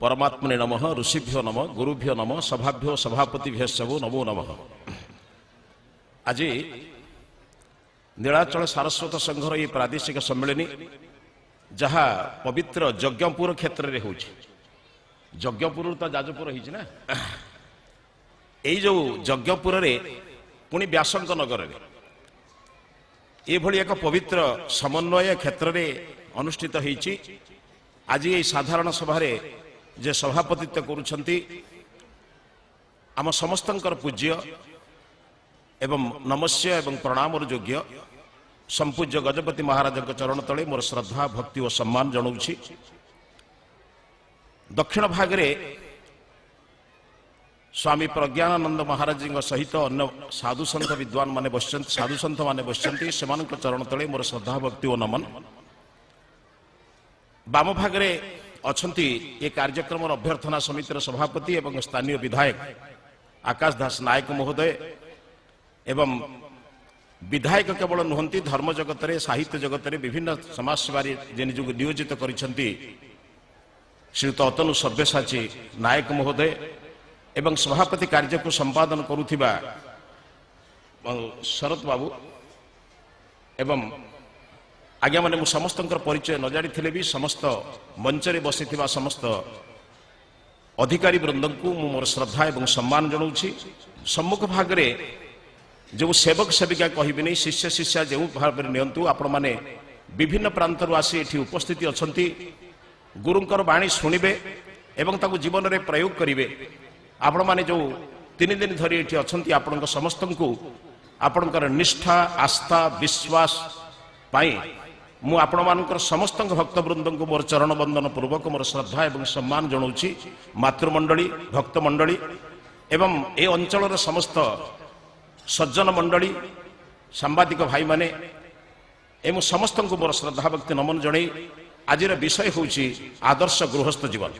ପରମାତ୍ମନେ ନମଃ, ଋଷିଭ୍ୟୋ ନମଃ, ଗୁରୁଭ୍ୟୋ ନମଃ, ସଭାଭ୍ୟୋ ସଭାପତିଭ୍ୟଶ୍ଚ ନମୋ ନମଃ। ଆଜି ନୀଳାଚଳ ସାରସ୍ୱତ ସଂଘର ଏହି ପ୍ରାଦେଶିକ ସମ୍ମିଳନୀ ଯାହା ପବିତ୍ର ଯଜ୍ଞପୁର କ୍ଷେତ୍ରରେ ହେଉଛି, ଯଜ୍ଞପୁରରୁ ତ ଯାଜପୁର ହେଇଛି ନା, ଏଇ ଯୋଉ ଯଜ୍ଞପୁରରେ ପୁଣି ବ୍ୟାସଙ୍କ ନଗରରେ ଏଭଳି ଏକ ପବିତ୍ର ସମନ୍ୱୟ କ୍ଷେତ୍ରରେ ଅନୁଷ୍ଠିତ ହେଇଛି। ଆଜି ଏହି ସାଧାରଣ ସଭାରେ ଯେ ସଭାପତିତ୍ୱ କରୁଛନ୍ତି ଆମ ସମସ୍ତଙ୍କର ପୂଜ୍ୟ ଏବଂ ନମସ୍ୟ ଏବଂ ପ୍ରଣାମର ଯୋଗ୍ୟ ସମ୍ପୂଜ୍ୟ ଗଜପତି ମହାରାଜଙ୍କ ଚରଣ ତଳେ ମୋର ଶ୍ରଦ୍ଧା, ଭକ୍ତି ଓ ସମ୍ମାନ ଜଣାଉଛି। ଦକ୍ଷିଣ ଭାଗରେ ସ୍ୱାମୀ ପ୍ରଜ୍ଞାନାନନ୍ଦ ମହାରାଜଙ୍କ ସହିତ ଅନ୍ୟ ସାଧୁସନ୍ଥ ବିଦ୍ୱାନ ମାନେ ବସିଛନ୍ତି, ସାଧୁସନ୍ଥ ମାନେ ବସିଛନ୍ତି, ସେମାନଙ୍କ ଚରଣ ତଳେ ମୋର ଶ୍ରଦ୍ଧା, ଭକ୍ତି ଓ ନମନ। ବାମ ଭାଗରେ ଅଛନ୍ତି ଏ କାର୍ଯ୍ୟକ୍ରମର ଅଭ୍ୟର୍ଥନା ସମିତିର ସଭାପତି ଏବଂ ସ୍ଥାନୀୟ ବିଧାୟକ ଆକାଶ ଦାସ ନାୟକ ମହୋଦୟ, ଏବଂ ବିଧାୟକ କେବଳ ନୁହନ୍ତି, ଧର୍ମ ଜଗତରେ, ସାହିତ୍ୟ ଜଗତରେ ବିଭିନ୍ନ ସମାଜସେବାରେ ଯେ ନିଜକୁ ନିୟୋଜିତ କରିଛନ୍ତି ଶ୍ରୀଯୁକ୍ତ ଅତନୁ ସବ୍ୟସାଚୀ ନାୟକ ମହୋଦୟ, ଏବଂ ସଭାପତି କାର୍ଯ୍ୟକୁ ସମ୍ପାଦନ କରୁଥିବା ଶରତ ବାବୁ। ଏବଂ ଆଜ୍ଞାମାନେ, ମୁଁ ସମସ୍ତଙ୍କର ପରିଚୟ ନ ଜାଣିଥିଲେ ବି ସମସ୍ତ ମଞ୍ଚରେ ବସିଥିବା ସମସ୍ତ ଅଧିକାରୀ ବୃନ୍ଦଙ୍କୁ ମୁଁ ମୋର ଶ୍ରଦ୍ଧା ଏବଂ ସମ୍ମାନ ଜଣାଉଛି। ସମ୍ମୁଖ ଭାଗରେ ଯେଉଁ ସେବକ ସେବିକା କହିବିନି, ଶିଷ୍ୟ ଶିଷ୍ୟା ଯେଉଁ ଭାବରେ ନିଅନ୍ତୁ, ଆପଣମାନେ ବିଭିନ୍ନ ପ୍ରାନ୍ତରୁ ଆସି ଏଠି ଉପସ୍ଥିତି ଅଛନ୍ତି, ଗୁରୁଙ୍କର ବାଣୀ ଶୁଣିବେ ଏବଂ ତାକୁ ଜୀବନରେ ପ୍ରୟୋଗ କରିବେ। ଆପଣମାନେ ଯେଉଁ 3 ଦିନ ଧରି ଏଠି ଅଛନ୍ତି, ଆପଣଙ୍କ ସମସ୍ତଙ୍କୁ ଆପଣଙ୍କର ନିଷ୍ଠା, ଆସ୍ଥା, ବିଶ୍ୱାସ ପାଇଁ ମୁଁ ଆପଣମାନଙ୍କର ସମସ୍ତଙ୍କ ଭକ୍ତବୃନ୍ଦଙ୍କୁ ମୋର ଚରଣ ବନ୍ଦନ ପୂର୍ବକ ମୋର ଶ୍ରଦ୍ଧା ଏବଂ ସମ୍ମାନ ଜଣାଉଛି। ମାତୃମଣ୍ଡଳୀ, ଭକ୍ତମଣ୍ଡଳୀ ଏବଂ ଏ ଅଞ୍ଚଳର ସମସ୍ତ ସଜ୍ଜନ ମଣ୍ଡଳୀ, ସାମ୍ବାଦିକ ଭାଇମାନେ, ମୁଁ ସମସ୍ତଙ୍କୁ ମୋର ଶ୍ରଦ୍ଧା, ଭକ୍ତି, ନମନ ଜଣାଇ ଆଜିର ବିଷୟ ହେଉଛି ଆଦର୍ଶ ଗୃହସ୍ଥ ଜୀବନ।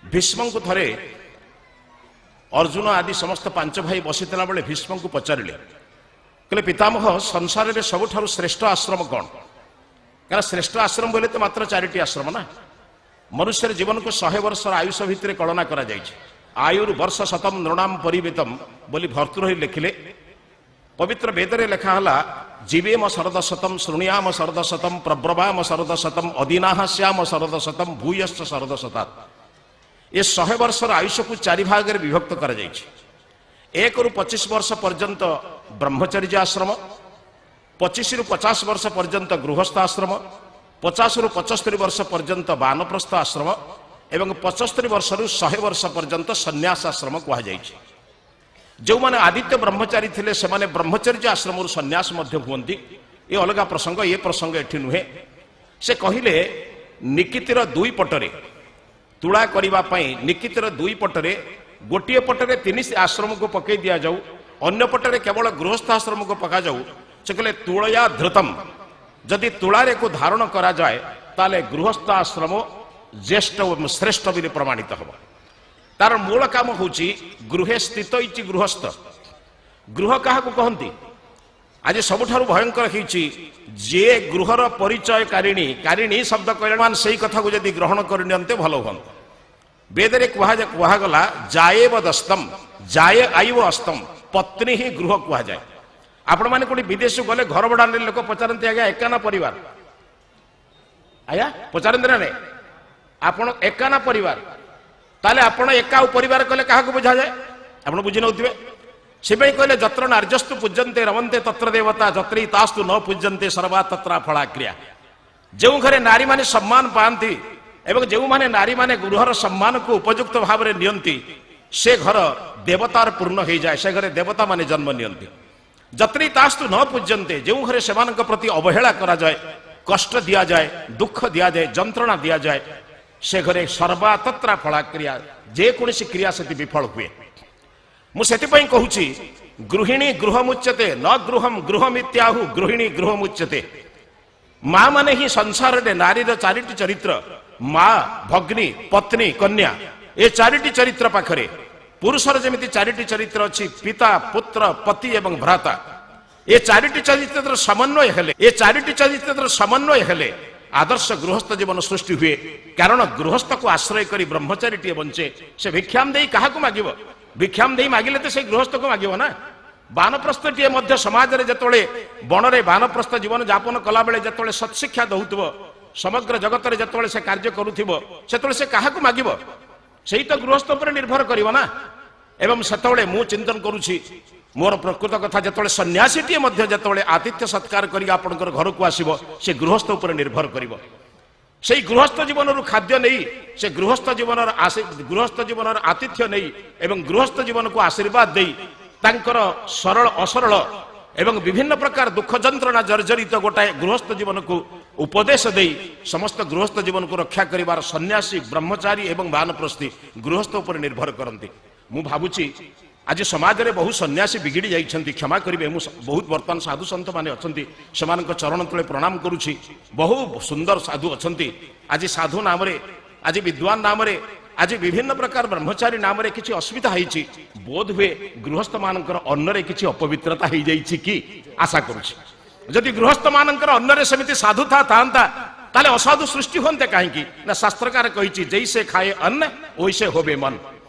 ଭୀଷ୍ମଙ୍କୁ ଥରେ ଅର୍ଜୁନ ଆଦି ସମସ୍ତ 5 ଭାଇ ବସିଥିଲା ବେଳେ ଭୀଷ୍ମଙ୍କୁ ପଚାରିଲେ, କହିଲେ, ପିତାମହ, ସଂସାରରେ ସବୁଠାରୁ ଶ୍ରେଷ୍ଠ ଆଶ୍ରମ କ'ଣ? କାରଣ ଶ୍ରେଷ୍ଠ ଆଶ୍ରମ ବୋଇଲେ ତ ମାତ୍ର 4ଟି ଆଶ୍ରମ ନା। ମନୁଷ୍ୟର ଜୀବନକୁ 100 ବର୍ଷର ଆୟୁଷ ଭିତରେ କଳନା କରାଯାଇଛି। ଆୟୁର ବର୍ଷ ଶତମ ନୃଣାମ ପରିମିତମ ବୋଲି ଭର୍ତ୍ତୃହରି ଲେଖିଲେ। ପବିତ୍ର ବେଦରେ ଲେଖା ହେଲା, ଜୀବେମ ଶରଦ ଶତମ, ଶୃଣିୟାମ ଶରଦ ଶତମ, ପ୍ରବ୍ରବାମ ଶରଦ ଶତମ, ଅଦିନାହାସ୍ୟାମ ଶରଦ ଶତମ, ଭୂୟଶ୍ଚ ଶରଦ ଶତାତ୍। ଏ 100 ବର୍ଷର ଆୟୁଷକୁ 4 ଭାଗରେ ବିଭକ୍ତ କରାଯାଇଛି। 1ରୁ 25 ବର୍ଷ ପର୍ଯ୍ୟନ୍ତ ବ୍ରହ୍ମଚର୍ଯ୍ୟ ଆଶ୍ରମ, 25ରୁ 50 ବର୍ଷ ପର୍ଯ୍ୟନ୍ତ ଗୃହସ୍ଥ ଆଶ୍ରମ, 50ରୁ 75 ବର୍ଷ ପର୍ଯ୍ୟନ୍ତ ବାନପ୍ରସ୍ଥ ଆଶ୍ରମ ଏବଂ 75 ବର୍ଷରୁ 100 ବର୍ଷ ପର୍ଯ୍ୟନ୍ତ ସନ୍ନ୍ୟାସ ଆଶ୍ରମ କୁହାଯାଇଛି। ଯେଉଁମାନେ ଆଦିତ୍ୟ ବ୍ରହ୍ମଚାରୀ ଥିଲେ, ସେମାନେ ବ୍ରହ୍ମଚର୍ଯ୍ୟ ଆଶ୍ରମରୁ ସନ୍ନ୍ୟାସ ମଧ୍ୟ ହୁଅନ୍ତି। ଏ ଅଲଗା ପ୍ରସଙ୍ଗ, ଏ ପ୍ରସଙ୍ଗ ଏଠି ନୁହେଁ। ସେ କହିଲେ, ନିକିତିର 2 ପଟରେ ତୁଳା କରିବା ପାଇଁ ନିକିତିର 2 ପଟରେ ଗୋଟିଏ ପଟରେ 3 ଆଶ୍ରମକୁ ପକାଇ ଦିଆଯାଉ, ଅନ୍ୟ ପଟରେ କେବଳ ଗୃହସ୍ଥ ଆଶ୍ରମକୁ ପକାଯାଉ। ସେ କହିଲେ, ତୁଳୟା ଧୃତମ, ଯଦି ତୁଳାରେ ଧାରଣ କରାଯାଏ ତାହେଲେ ଗୃହସ୍ଥ ଆଶ୍ରମ ଜ୍ୟେଷ୍ଠ ଏବଂ ଶ୍ରେଷ୍ଠ ବୋଲି ପ୍ରମାଣିତ ହେବ। ତାର ମୂଳ କାମ ହେଉଛି ଗୃହେ ସ୍ଥିତ ଇତି ଗୃହସ୍ଥ। ଗୃହ କାହାକୁ କହନ୍ତି? ଆଜି ସବୁଠାରୁ ଭୟଙ୍କର ହେଇଛି ଯେ ଗୃହର ପରିଚୟକାରିଣୀ, କାରିଣୀ ଶବ୍ଦ କହିଲେ ମାନେ ସେଇ କଥାକୁ ଯଦି ଗ୍ରହଣ କରିନିଅନ୍ତେ ଭଲ ହୁଅନ୍ତା। ବେଦରେ କୁହାଗଲା ଯାଏବ ଦସ୍ତମ, ଯାଏ ଆଇବ ଅସ୍ତମ, ପତ୍ନୀ ହିଁ ଗୃହ କୁହାଯାଏ। ଆପଣମାନେ କୋଉଠି ବିଦେଶକୁ ଗଲେ ଘର ଭଡ଼ା ନେଲେ ଲୋକ ପଚାରନ୍ତି, ଆଜ୍ଞା ଏକା ନା ପରିବାର? ଆଜ୍ଞା ପଚାରନ୍ତି ନା ନାଇଁ? ଆପଣ ଏକା ନା ପରିବାର? ତାହେଲେ ଆପଣ ଏକା ଆଉ ପରିବାର କଲେ କାହାକୁ ବୁଝାଯାଏ ଆପଣ ବୁଝି ନେଉଥିବେ। ସେପାଇଁ କହିଲେ, ଯତ୍ର ନାର୍ଯ୍ୟସ୍ତୁ ପୂଜ୍ୟନ୍ତେ ରମନ୍ତେ ତତ୍ର ଦେବତା, ଯତ୍ରି ତାସ୍ତୁ ନ ପୂଜ୍ୟନ୍ତେ ସର୍ବା ତତ୍ର ଫଳାକ୍ରିୟା। ଯେଉଁ ଘରେ ନାରୀମାନେ ସମ୍ମାନ ପାଆନ୍ତି ଏବଂ ଯେଉଁମାନେ ନାରୀମାନେ ଗୃହର ସମ୍ମାନକୁ ଉପଯୁକ୍ତ ଭାବରେ ନିଅନ୍ତି, ସେ ଘର ଦେବତାର ପୂର୍ଣ୍ଣ ହେଇଯାଏ, ସେ ଘରେ ଦେବତାମାନେ ଜନ୍ମ ନିଅନ୍ତି। ଯତ୍ରି ତାସ୍ତୁ ନ ପୂଜ୍ୟନ୍ତେ, ଯେଉଁ ଘରେ ସେମାନଙ୍କ ପ୍ରତି ଅବହେଳା କରାଯାଏ, କଷ୍ଟ ଦିଆଯାଏ, ଦୁଃଖ ଦିଆଯାଏ, ଯନ୍ତ୍ରଣା ଦିଆଯାଏ, ସେ ଘରେ ସର୍ବା ତତ୍ରା ଫଳାକ୍ରିୟା, ଯେକୌଣସି କ୍ରିୟା ସେଠି ବିଫଳ ହୁଏ। ମୁଁ ସେଥିପାଇଁ କହୁଛି, ଗୃହିଣୀ ଗୃହମୁଚ୍ୟତେ, ନ ଗୃହମ ଗୃହମିତ୍ୟାହୁ ଗୃହିଣୀ ଗୃହମୁଚ୍ୟତେ। ମା ମାନେ ହିଁ ସଂସାରରେ ନାରୀର 4ଟି ଚରିତ୍ର, ମା, ଭଗ୍ନୀ, ପତ୍ନୀ, କନ୍ୟା। ଏ 4ଟି ଚରିତ୍ର ପାଖରେ ପୁରୁଷର ଯେମିତି 4ଟି ଚରିତ୍ର ଅଛି, ପିତା, ପୁତ୍ର, ପତି ଏବଂ ଭ୍ରାତା, ଏ 4ଟି ଚରିତ୍ରର ସମନ୍ୱୟ ହେଲେ, ଏ 4ଟି ଚରିତ୍ରର ସମନ୍ୱୟ ହେଲେ ଆଦର୍ଶ ଗୃହସ୍ଥ ଜୀବନ ସୃଷ୍ଟି ହୁଏ। କାରଣ ଗୃହସ୍ଥକୁ ଆଶ୍ରୟ କରି ବ୍ରହ୍ମଚାରୀଟିଏ ବଞ୍ଚେ। ସେ ଭିକ୍ଷାମ ଦେଇ କାହାକୁ ମାଗିବ? ଭିକ୍ଷାମ ଦେଇ ମାଗିଲେ ତ ସେଇ ଗୃହସ୍ଥକୁ ମାଗିବ ନା। ବାନପ୍ରସ୍ଥଟିଏ ମଧ୍ୟ ସମାଜରେ ଯେତେବେଳେ ବଣରେ ବାନପ୍ରସ୍ଥ ଜୀବନ ଯାପନ କଲାବେଳେ ଯେତେବେଳେ ସତ୍ଶିକ୍ଷା ଦଉଥିବ, ସମଗ୍ର ଜଗତରେ ଯେତେବେଳେ ସେ କାର୍ଯ୍ୟ କରୁଥିବ, ସେତେବେଳେ ସେ କାହାକୁ ମାଗିବ? ସେଇ ତ ଗୃହସ୍ଥ ଉପରେ ନିର୍ଭର କରିବ ନା। ଏବଂ ସେତେବେଳେ ମୁଁ ଚିନ୍ତନ କରୁଛି ମୋର ପ୍ରକୃତ କଥା, ଯେତେବେଳେ ସନ୍ନ୍ୟାସୀଟିଏ ମଧ୍ୟ ଯେତେବେଳେ ଆତିଥ୍ୟ ସତ୍କାର କରିକି ଆପଣଙ୍କର ଘରକୁ ଆସିବ, ସେ ଗୃହସ୍ଥ ଉପରେ ନିର୍ଭର କରିବ। ସେଇ ଗୃହସ୍ଥ ଜୀବନରୁ ଖାଦ୍ୟ ନେଇ, ସେ ଗୃହସ୍ଥ ଜୀବନର ଆତିଥ୍ୟ ନେଇ ଏବଂ ଗୃହସ୍ଥ ଜୀବନକୁ ଆଶୀର୍ବାଦ ଦେଇ ତାଙ୍କର ସରଳ ଅସରଳ ଏବଂ ବିଭିନ୍ନ ପ୍ରକାର ଦୁଃଖ ଯନ୍ତ୍ରଣା ଜର୍ଜରିତ ଗୋଟାଏ ଗୃହସ୍ଥ ଜୀବନକୁ ଉପଦେଶ ଦେଇ ସମସ୍ତ ଗୃହସ୍ଥ ଜୀବନକୁ ରକ୍ଷା କରିବାର ସନ୍ନ୍ୟାସୀ, ବ୍ରହ୍ମଚାରୀ ଏବଂ ବାନପ୍ରସ୍ଥୀ ଗୃହସ୍ଥ ଉପରେ ନିର୍ଭର କରନ୍ତି। ମୁଁ ଭାବୁଛି ଆଜି ସମାଜରେ ବହୁ ସନ୍ନ୍ୟାସୀ ବିଗିଡ଼ି ଯାଇଛନ୍ତି। କ୍ଷମା କରିବେ, ମୁଁ ବହୁତ ବର୍ତ୍ତମାନ ସାଧୁ ସନ୍ଥମାନେ ଅଛନ୍ତି, ସେମାନଙ୍କ ଚରଣ ତଳେ ପ୍ରଣାମ କରୁଛି। ବହୁ ସୁନ୍ଦର ସାଧୁ ଅଛନ୍ତି। ଆଜି ସାଧୁ ନାମରେ, ଆଜି ବିଦ୍ୱାନ ନାମରେ, ଆଜି ବିଭିନ୍ନ ପ୍ରକାର ବ୍ରହ୍ମଚାରୀ ନାମରେ କିଛି ଅସୁବିଧା ହେଇଛି। ବୋଧ ହୁଏ ଗୃହସ୍ଥମାନଙ୍କର ଅନ୍ନରେ କିଛି ଅପବିତ୍ରତା ହେଇଯାଇଛି କି ଆଶା କରୁଛି। ଯଦି ଗୃହସ୍ଥମାନଙ୍କର ଅନ୍ନରେ ସେମିତି ସାଧୁତା ଥାନ୍ତା, ତାହେଲେ ଅସାଧୁ ସୃଷ୍ଟି ହୁଅନ୍ତେ କାହିଁକି? ନା, ଶାସ୍ତ୍ରକାର କହିଛି, जैसे खाए अन्न वैसे होवे मन।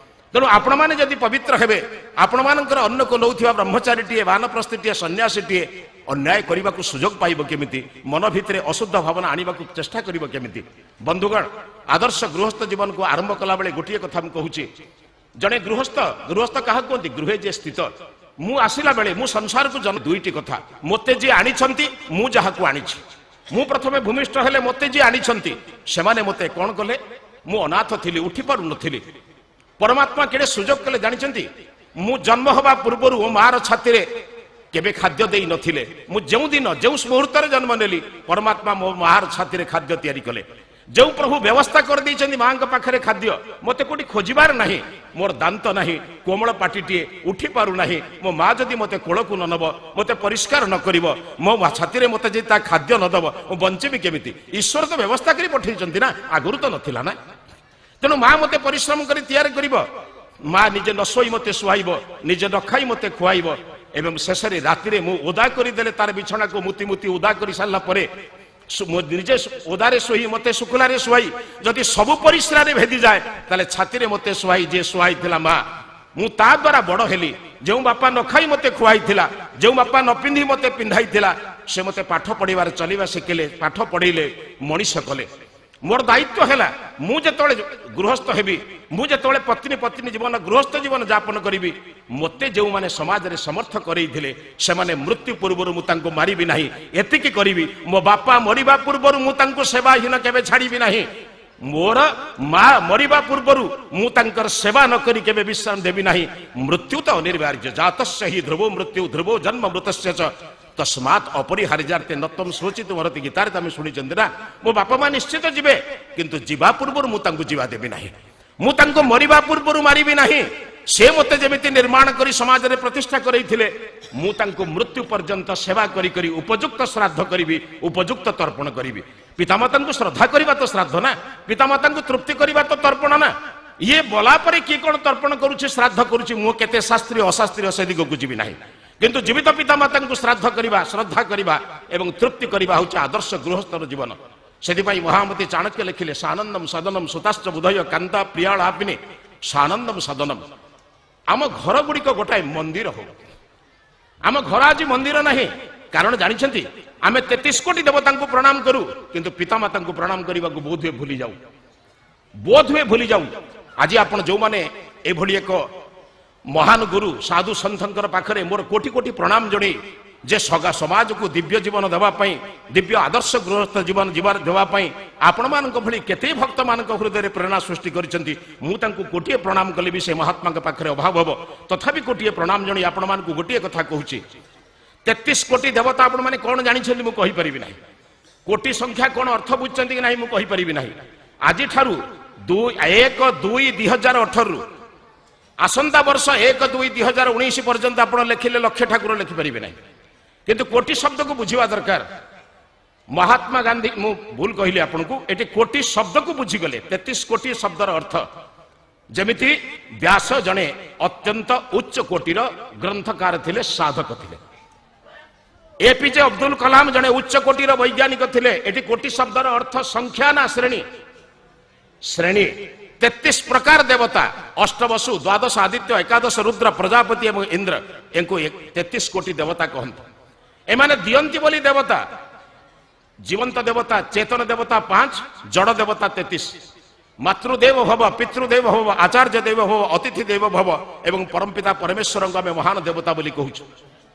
ତେଣୁ ଆପଣମାନେ ଯଦି ପବିତ୍ର ହେବେ, ଆପଣମାନଙ୍କର ଅନ୍ନକୁ ନଉଥିବା ବ୍ରହ୍ମଚାରୀଟିଏ, ବାନପ୍ରସ୍ଥିଟିଏ, ସନ୍ନ୍ୟାସୀଟିଏ ଅନ୍ୟାୟ କରିବାକୁ ସୁଯୋଗ ପାଇବ କେମିତି? ମନ ଭିତରେ ଅଶୁଦ୍ଧ ଭାବନା ଆଣିବାକୁ ଚେଷ୍ଟା କରିବ କେମିତି? ବନ୍ଧୁଗଣ, ଆଦର୍ଶ ଗୃହସ୍ଥ ଜୀବନକୁ ଆରମ୍ଭ କଲାବେଳେ ଗୋଟିଏ କଥା ମୁଁ କହୁଛି। ଜଣେ ଗୃହସ୍ଥ, ଗୃହସ୍ଥ କାହାକୁ କୁହନ୍ତି? ଗୃହେ ଯେ ସ୍ଥିତ। ମୁଁ ଆସିଲା ବେଳେ, ମୁଁ ସଂସାରକୁ ଜନ୍ମ, ଦୁଇଟି କଥା: ମୋତେ ଯିଏ ଆଣିଛନ୍ତି, ମୁଁ ଯାହାକୁ ଆଣିଛି। ମୁଁ ପ୍ରଥମେ ଭୂମିଷ୍ଠ ହେଲେ ମୋତେ ଯିଏ ଆଣିଛନ୍ତି, ସେମାନେ ମୋତେ କଣ କଲେ? ମୁଁ ଅନାଥ ଥିଲି, ଉଠି ପାରୁନଥିଲି। ପରମାତ୍ମା କେଡ଼େ ସୁଯୋଗ କଲେ ଜାଣିଛନ୍ତି? ମୁଁ ଜନ୍ମ ହେବା ପୂର୍ବରୁ ମୋ ମାର ଛାତିରେ କେବେ ଖାଦ୍ୟ ଦେଇ ନଥିଲେ। ମୁଁ ଯେଉଁ ଦିନ, ଯେଉଁ ମୁହୂର୍ତ୍ତରେ ଜନ୍ମ ନେଲି, ପରମାତ୍ମା ମୋ ମାର ଛାତିରେ ଖାଦ୍ୟ ତିଆରି କଲେ। ଯେଉଁ ପ୍ରଭୁ ବ୍ୟବସ୍ଥା କରିଦେଇଛନ୍ତି ମାଙ୍କ ପାଖରେ ଖାଦ୍ୟ, ମୋତେ କୋଉଠି ଖୋଜିବାର ନାହିଁ। ମୋର ଦାନ୍ତ ନାହିଁ, କୋମଳ ପାଟିଟିଏ, ଉଠି ପାରୁନାହିଁ। ମୋ ମା ଯଦି ମୋତେ କୋଳକୁ ନ ନେବ, ମୋତେ ପରିଷ୍କାର ନ କରିବ, ମୋ ଛାତିରେ ମୋତେ ଯଦି ତା ଖାଦ୍ୟ ନ ଦବ, ମୁଁ ବଞ୍ଚିବି କେମିତି? ଈଶ୍ୱର ତ ବ୍ୟବସ୍ଥା କରି ପଠେଇଛନ୍ତି ନା, ଆଗରୁ ତ ନଥିଲା ନା। ତେଣୁ ମା ମୋତେ ପରିଶ୍ରମ କରି ତିଆରି କରିବ। ମା ନିଜେ ନ ଶୋଇ ମୋତେ ଶୁଆଇବ, ନିଜେ ନ ଖାଇ ମୋତେ ଖୁଆଇବ ଏବଂ ଶେଷରେ ରାତିରେ ମୁଁ ଓଦା କରିଦେଲେ ତାର ବିଛଣାକୁ ମୁତି ମୁତି ଓଦା କରି ସାରିଲା ପରେ ମୁଁ ନିଜେ ଓଦାରେ ଶୋଇ ମୋତେ ଶୁଖୁଲାରେ ଶୁଆଇ, ଯଦି ସବୁ ପରିସ୍ରାରେ ଭେଦିଯାଏ, ତାହେଲେ ଛାତିରେ ମୋତେ ଶୁଆଇ ଯିଏ ଶୁଆଇଥିଲା ମା, ମୁଁ ତା ଦ୍ୱାରା ବଡ଼ ହେଲି। ଯେଉଁ ବାପା ନ ଖାଇ ମୋତେ ଖୁଆଇଥିଲା, ଯେଉଁ ବାପା ନ ପିନ୍ଧି ମୋତେ ପିନ୍ଧାଇଥିଲା, ସେ ମୋତେ ପାଠ ପଢିବାରେ ଚଲିବା ଶିଖିଲେ, ପାଠ ପଢେଇଲେ, ମଣିଷ କଲେ। ମୋର ଦାୟିତ୍ୱ ହେଲା, ମୁଁ ଯେତେବେଳେ ଗୃହସ୍ଥ ହେବି, ମୁଁ ଯେତେବେଳେ ପତ୍ନୀ ପତ୍ନୀ ଜୀବନ, ଗୃହସ୍ଥ ଜୀବନ ଯାପନ କରିବି, ମୋତେ ଯେଉଁମାନେ ସମାଜରେ ସମର୍ଥ କରେଇଥିଲେ, ସେମାନେ ମୃତ୍ୟୁ ପୂର୍ବରୁ ମୁଁ ତାଙ୍କୁ ମାରିବି ନାହିଁ। ଏତିକି କରିବି, ମୋ ବାପା ମରିବା ପୂର୍ବରୁ ମୁଁ ତାଙ୍କୁ ସେବାହୀନ କେବେ ଛାଡ଼ିବି ନାହିଁ। ମୋର ମା ମରିବା ପୂର୍ବରୁ ମୁଁ ତାଙ୍କର ସେବା ନ କରି କେବେ ବିଶ୍ରାମ ଦେବି ନାହିଁ। ମୃତ୍ୟୁ ତ ଅନିବାର୍ଯ୍ୟ। जातस्य हि ध्रुवो मृत्यु ध्रुवो जन्म मृतस्य च तस्मात् अपरिहार्यार्थे न त्वं शोचितुमर्हसि। ଗୀତାରେ ତ ଆମେ ଶୁଣିଛନ୍ତି ନା। ମୋ ବାପା ମା ନିଶ୍ଚିତ ଯିବେ, କିନ୍ତୁ ଯିବା ପୂର୍ବରୁ ମୁଁ ତାଙ୍କୁ ଯିବା ଦେବି ନାହିଁ। ମୁଁ ତାଙ୍କୁ ମରିବା ପୂର୍ବରୁ ମାରିବି ନାହିଁ। ସେ ମୋତେ ଯେମିତି ନିର୍ମାଣ କରି ସମାଜରେ ପ୍ରତିଷ୍ଠା କରେଇଥିଲେ, ମୁଁ ତାଙ୍କୁ ମୃତ୍ୟୁ ପର୍ଯ୍ୟନ୍ତ ସେବା କରି କରି ଉପଯୁକ୍ତ ଶ୍ରାଦ୍ଧ କରିବି, ଉପଯୁକ୍ତ ତର୍ପଣ କରିବି। ପିତାମାତାଙ୍କୁ ଶ୍ରଦ୍ଧା କରିବା ତ ଶ୍ରାଦ୍ଧ ନା? ପିତାମାତାଙ୍କୁ ତୃପ୍ତି କରିବା ତ ତର୍ପଣ ନା? ଇଏ ବଲା ପରେ କିଏ କଣ ତର୍ପଣ କରୁଛି, ଶ୍ରାଦ୍ଧ କରୁଛି, ମୁଁ କେତେ ଶାସ୍ତ୍ରୀୟ ଅଶାସ୍ତ୍ରୀୟ ସେ ଦିଗକୁ ଯିବି ନାହିଁ। କିନ୍ତୁ ଜୀବିତ ପିତାମାତାଙ୍କୁ ଶ୍ରାଦ୍ଧ କରିବା, ଶ୍ରଦ୍ଧା କରିବା ଏବଂ ତୃପ୍ତି କରିବା ହେଉଛି ଆଦର୍ଶ ଗୃହସ୍ଥର ଜୀବନ। ସେଥିପାଇଁ ମହାମତି ଚାଣକ୍ୟ ଲେଖିଲେ, सानन्दं सदनं सुताश्च बुद्धयः कान्ताः प्रियालापिन्यः सानन्दं सदनं। ଆମ ଘର ଗୁଡ଼ିକ ଗୋଟାଏ ମନ୍ଦିର ହଉ। ଆମ ଘର ଆଜି ମନ୍ଦିର ନାହିଁ। କାରଣ ଜାଣିଛନ୍ତି? ଆମେ 33 କୋଟି ଦେବତାଙ୍କୁ ପ୍ରଣାମ କରୁ, କିନ୍ତୁ ପିତାମାତାଙ୍କୁ ପ୍ରଣାମ କରିବାକୁ ବୋଧହୁଏ ଭୁଲି ଯାଉ, ବୋଧହୁଏ ଭୁଲି ଯାଉ। ଆଜି ଆପଣ ଯେଉଁମାନେ ଏଭଳି ଏକ ମହାନ ଗୁରୁ ସାଧୁ ସନ୍ଥଙ୍କର ପାଖରେ ମୋର କୋଟି କୋଟି ପ୍ରଣାମ ଜଣେଇ, ଯେ ସଗା ସମାଜକୁ ଦିବ୍ୟ ଜୀବନ ଦେବା ପାଇଁ, ଦିବ୍ୟ ଆଦର୍ଶ ଗୃହସ୍ଥ ଜୀବନ ଜୀବନ ଦେବା ପାଇଁ ଆପଣମାନଙ୍କ ଭଳି କେତେ ଭକ୍ତମାନଙ୍କ ହୃଦୟରେ ପ୍ରେରଣା ସୃଷ୍ଟି କରିଛନ୍ତି, ମୁଁ ତାଙ୍କୁ କୋଟିଏ ପ୍ରଣାମ କଲେ ବି ସେ ମହାତ୍ମାଙ୍କ ପାଖରେ ଅଭାବ ହେବ। ତଥାପି କୋଟିଏ ପ୍ରଣାମ ଜଣେଇ ଆପଣମାନଙ୍କୁ ଗୋଟିଏ କଥା କହୁଛି। 33 କୋଟି ଦେବତା ଆପଣମାନେ କ'ଣ ଜାଣିଛନ୍ତି ମୁଁ କହିପାରିବି ନାହିଁ। କୋଟି ସଂଖ୍ୟା କ'ଣ ଅର୍ଥ ବୁଝିଛନ୍ତି କି ନାହିଁ ମୁଁ କହିପାରିବି ନାହିଁ। ଆଜିଠାରୁ 1/2/2018ରୁ ଆସନ୍ତା ବର୍ଷ 1/2/2019 ପର୍ଯ୍ୟନ୍ତ ଆପଣ ଲେଖିଲେ ଲକ୍ଷ ଠାକୁର ଲେଖିପାରିବେ ନାହିଁ। କିନ୍ତୁ କୋଟି ଶବ୍ଦକୁ ବୁଝିବା ଦରକାର। ମହାତ୍ମା ଗାନ୍ଧୀ, ମୁଁ ଭୁଲ କହିଲି ଆପଣଙ୍କୁ, ଏଠି କୋଟି ଶବ୍ଦକୁ ବୁଝିଗଲେ 33 କୋଟି ଶବ୍ଦର ଅର୍ଥ। ଯେମିତି ବ୍ୟାସ ଜଣେ ଅତ୍ୟନ୍ତ ଉଚ୍ଚ କୋଟିର ଗ୍ରନ୍ଥକାର ଥିଲେ, ସାଧକ ଥିଲେ। ଏପିଜେ ଅବଦୁଲ କଲାମ ଜଣେ ଉଚ୍ଚ କୋଟିର ବୈଜ୍ଞାନିକ ଥିଲେ। ଏଠି କୋଟି ଶବ୍ଦର ଅର୍ଥ ସଂଖ୍ୟା ନା ଶ୍ରେଣୀ? ଶ୍ରେଣୀ। 33 ପ୍ରକାର ଦେବତା, ଅଷ୍ଟବସୁ, ଦ୍ୱାଦଶ ଆଦିତ୍ୟ, ଏକାଦଶ ରୁଦ୍ର, ପ୍ରଜାପତି ଏବଂ ଇନ୍ଦ୍ର, ଏଙ୍କୁ 33 କୋଟି ଦେବତା କହନ୍ତି। ଏମାନେ ଦିଅନ୍ତି ବୋଲି ଦେବତା। ଜୀବନ୍ତ ଦେବତା, ଚେତନ ଦେବତା 5, ଜଡ଼ ଦେବତା 33। ମାତୃଦେବ ଭବ, ପିତୃଦେବ ଭବ, ଆଚାର୍ଯ୍ୟ ଦେବ ଭବ, ଅତିଥି ଦେବ ଭବ ଏବଂ ପରମପିତା ପରମେଶ୍ୱରଙ୍କୁ ଆମେ ମହାନ ଦେବତା ବୋଲି କହୁଛୁ।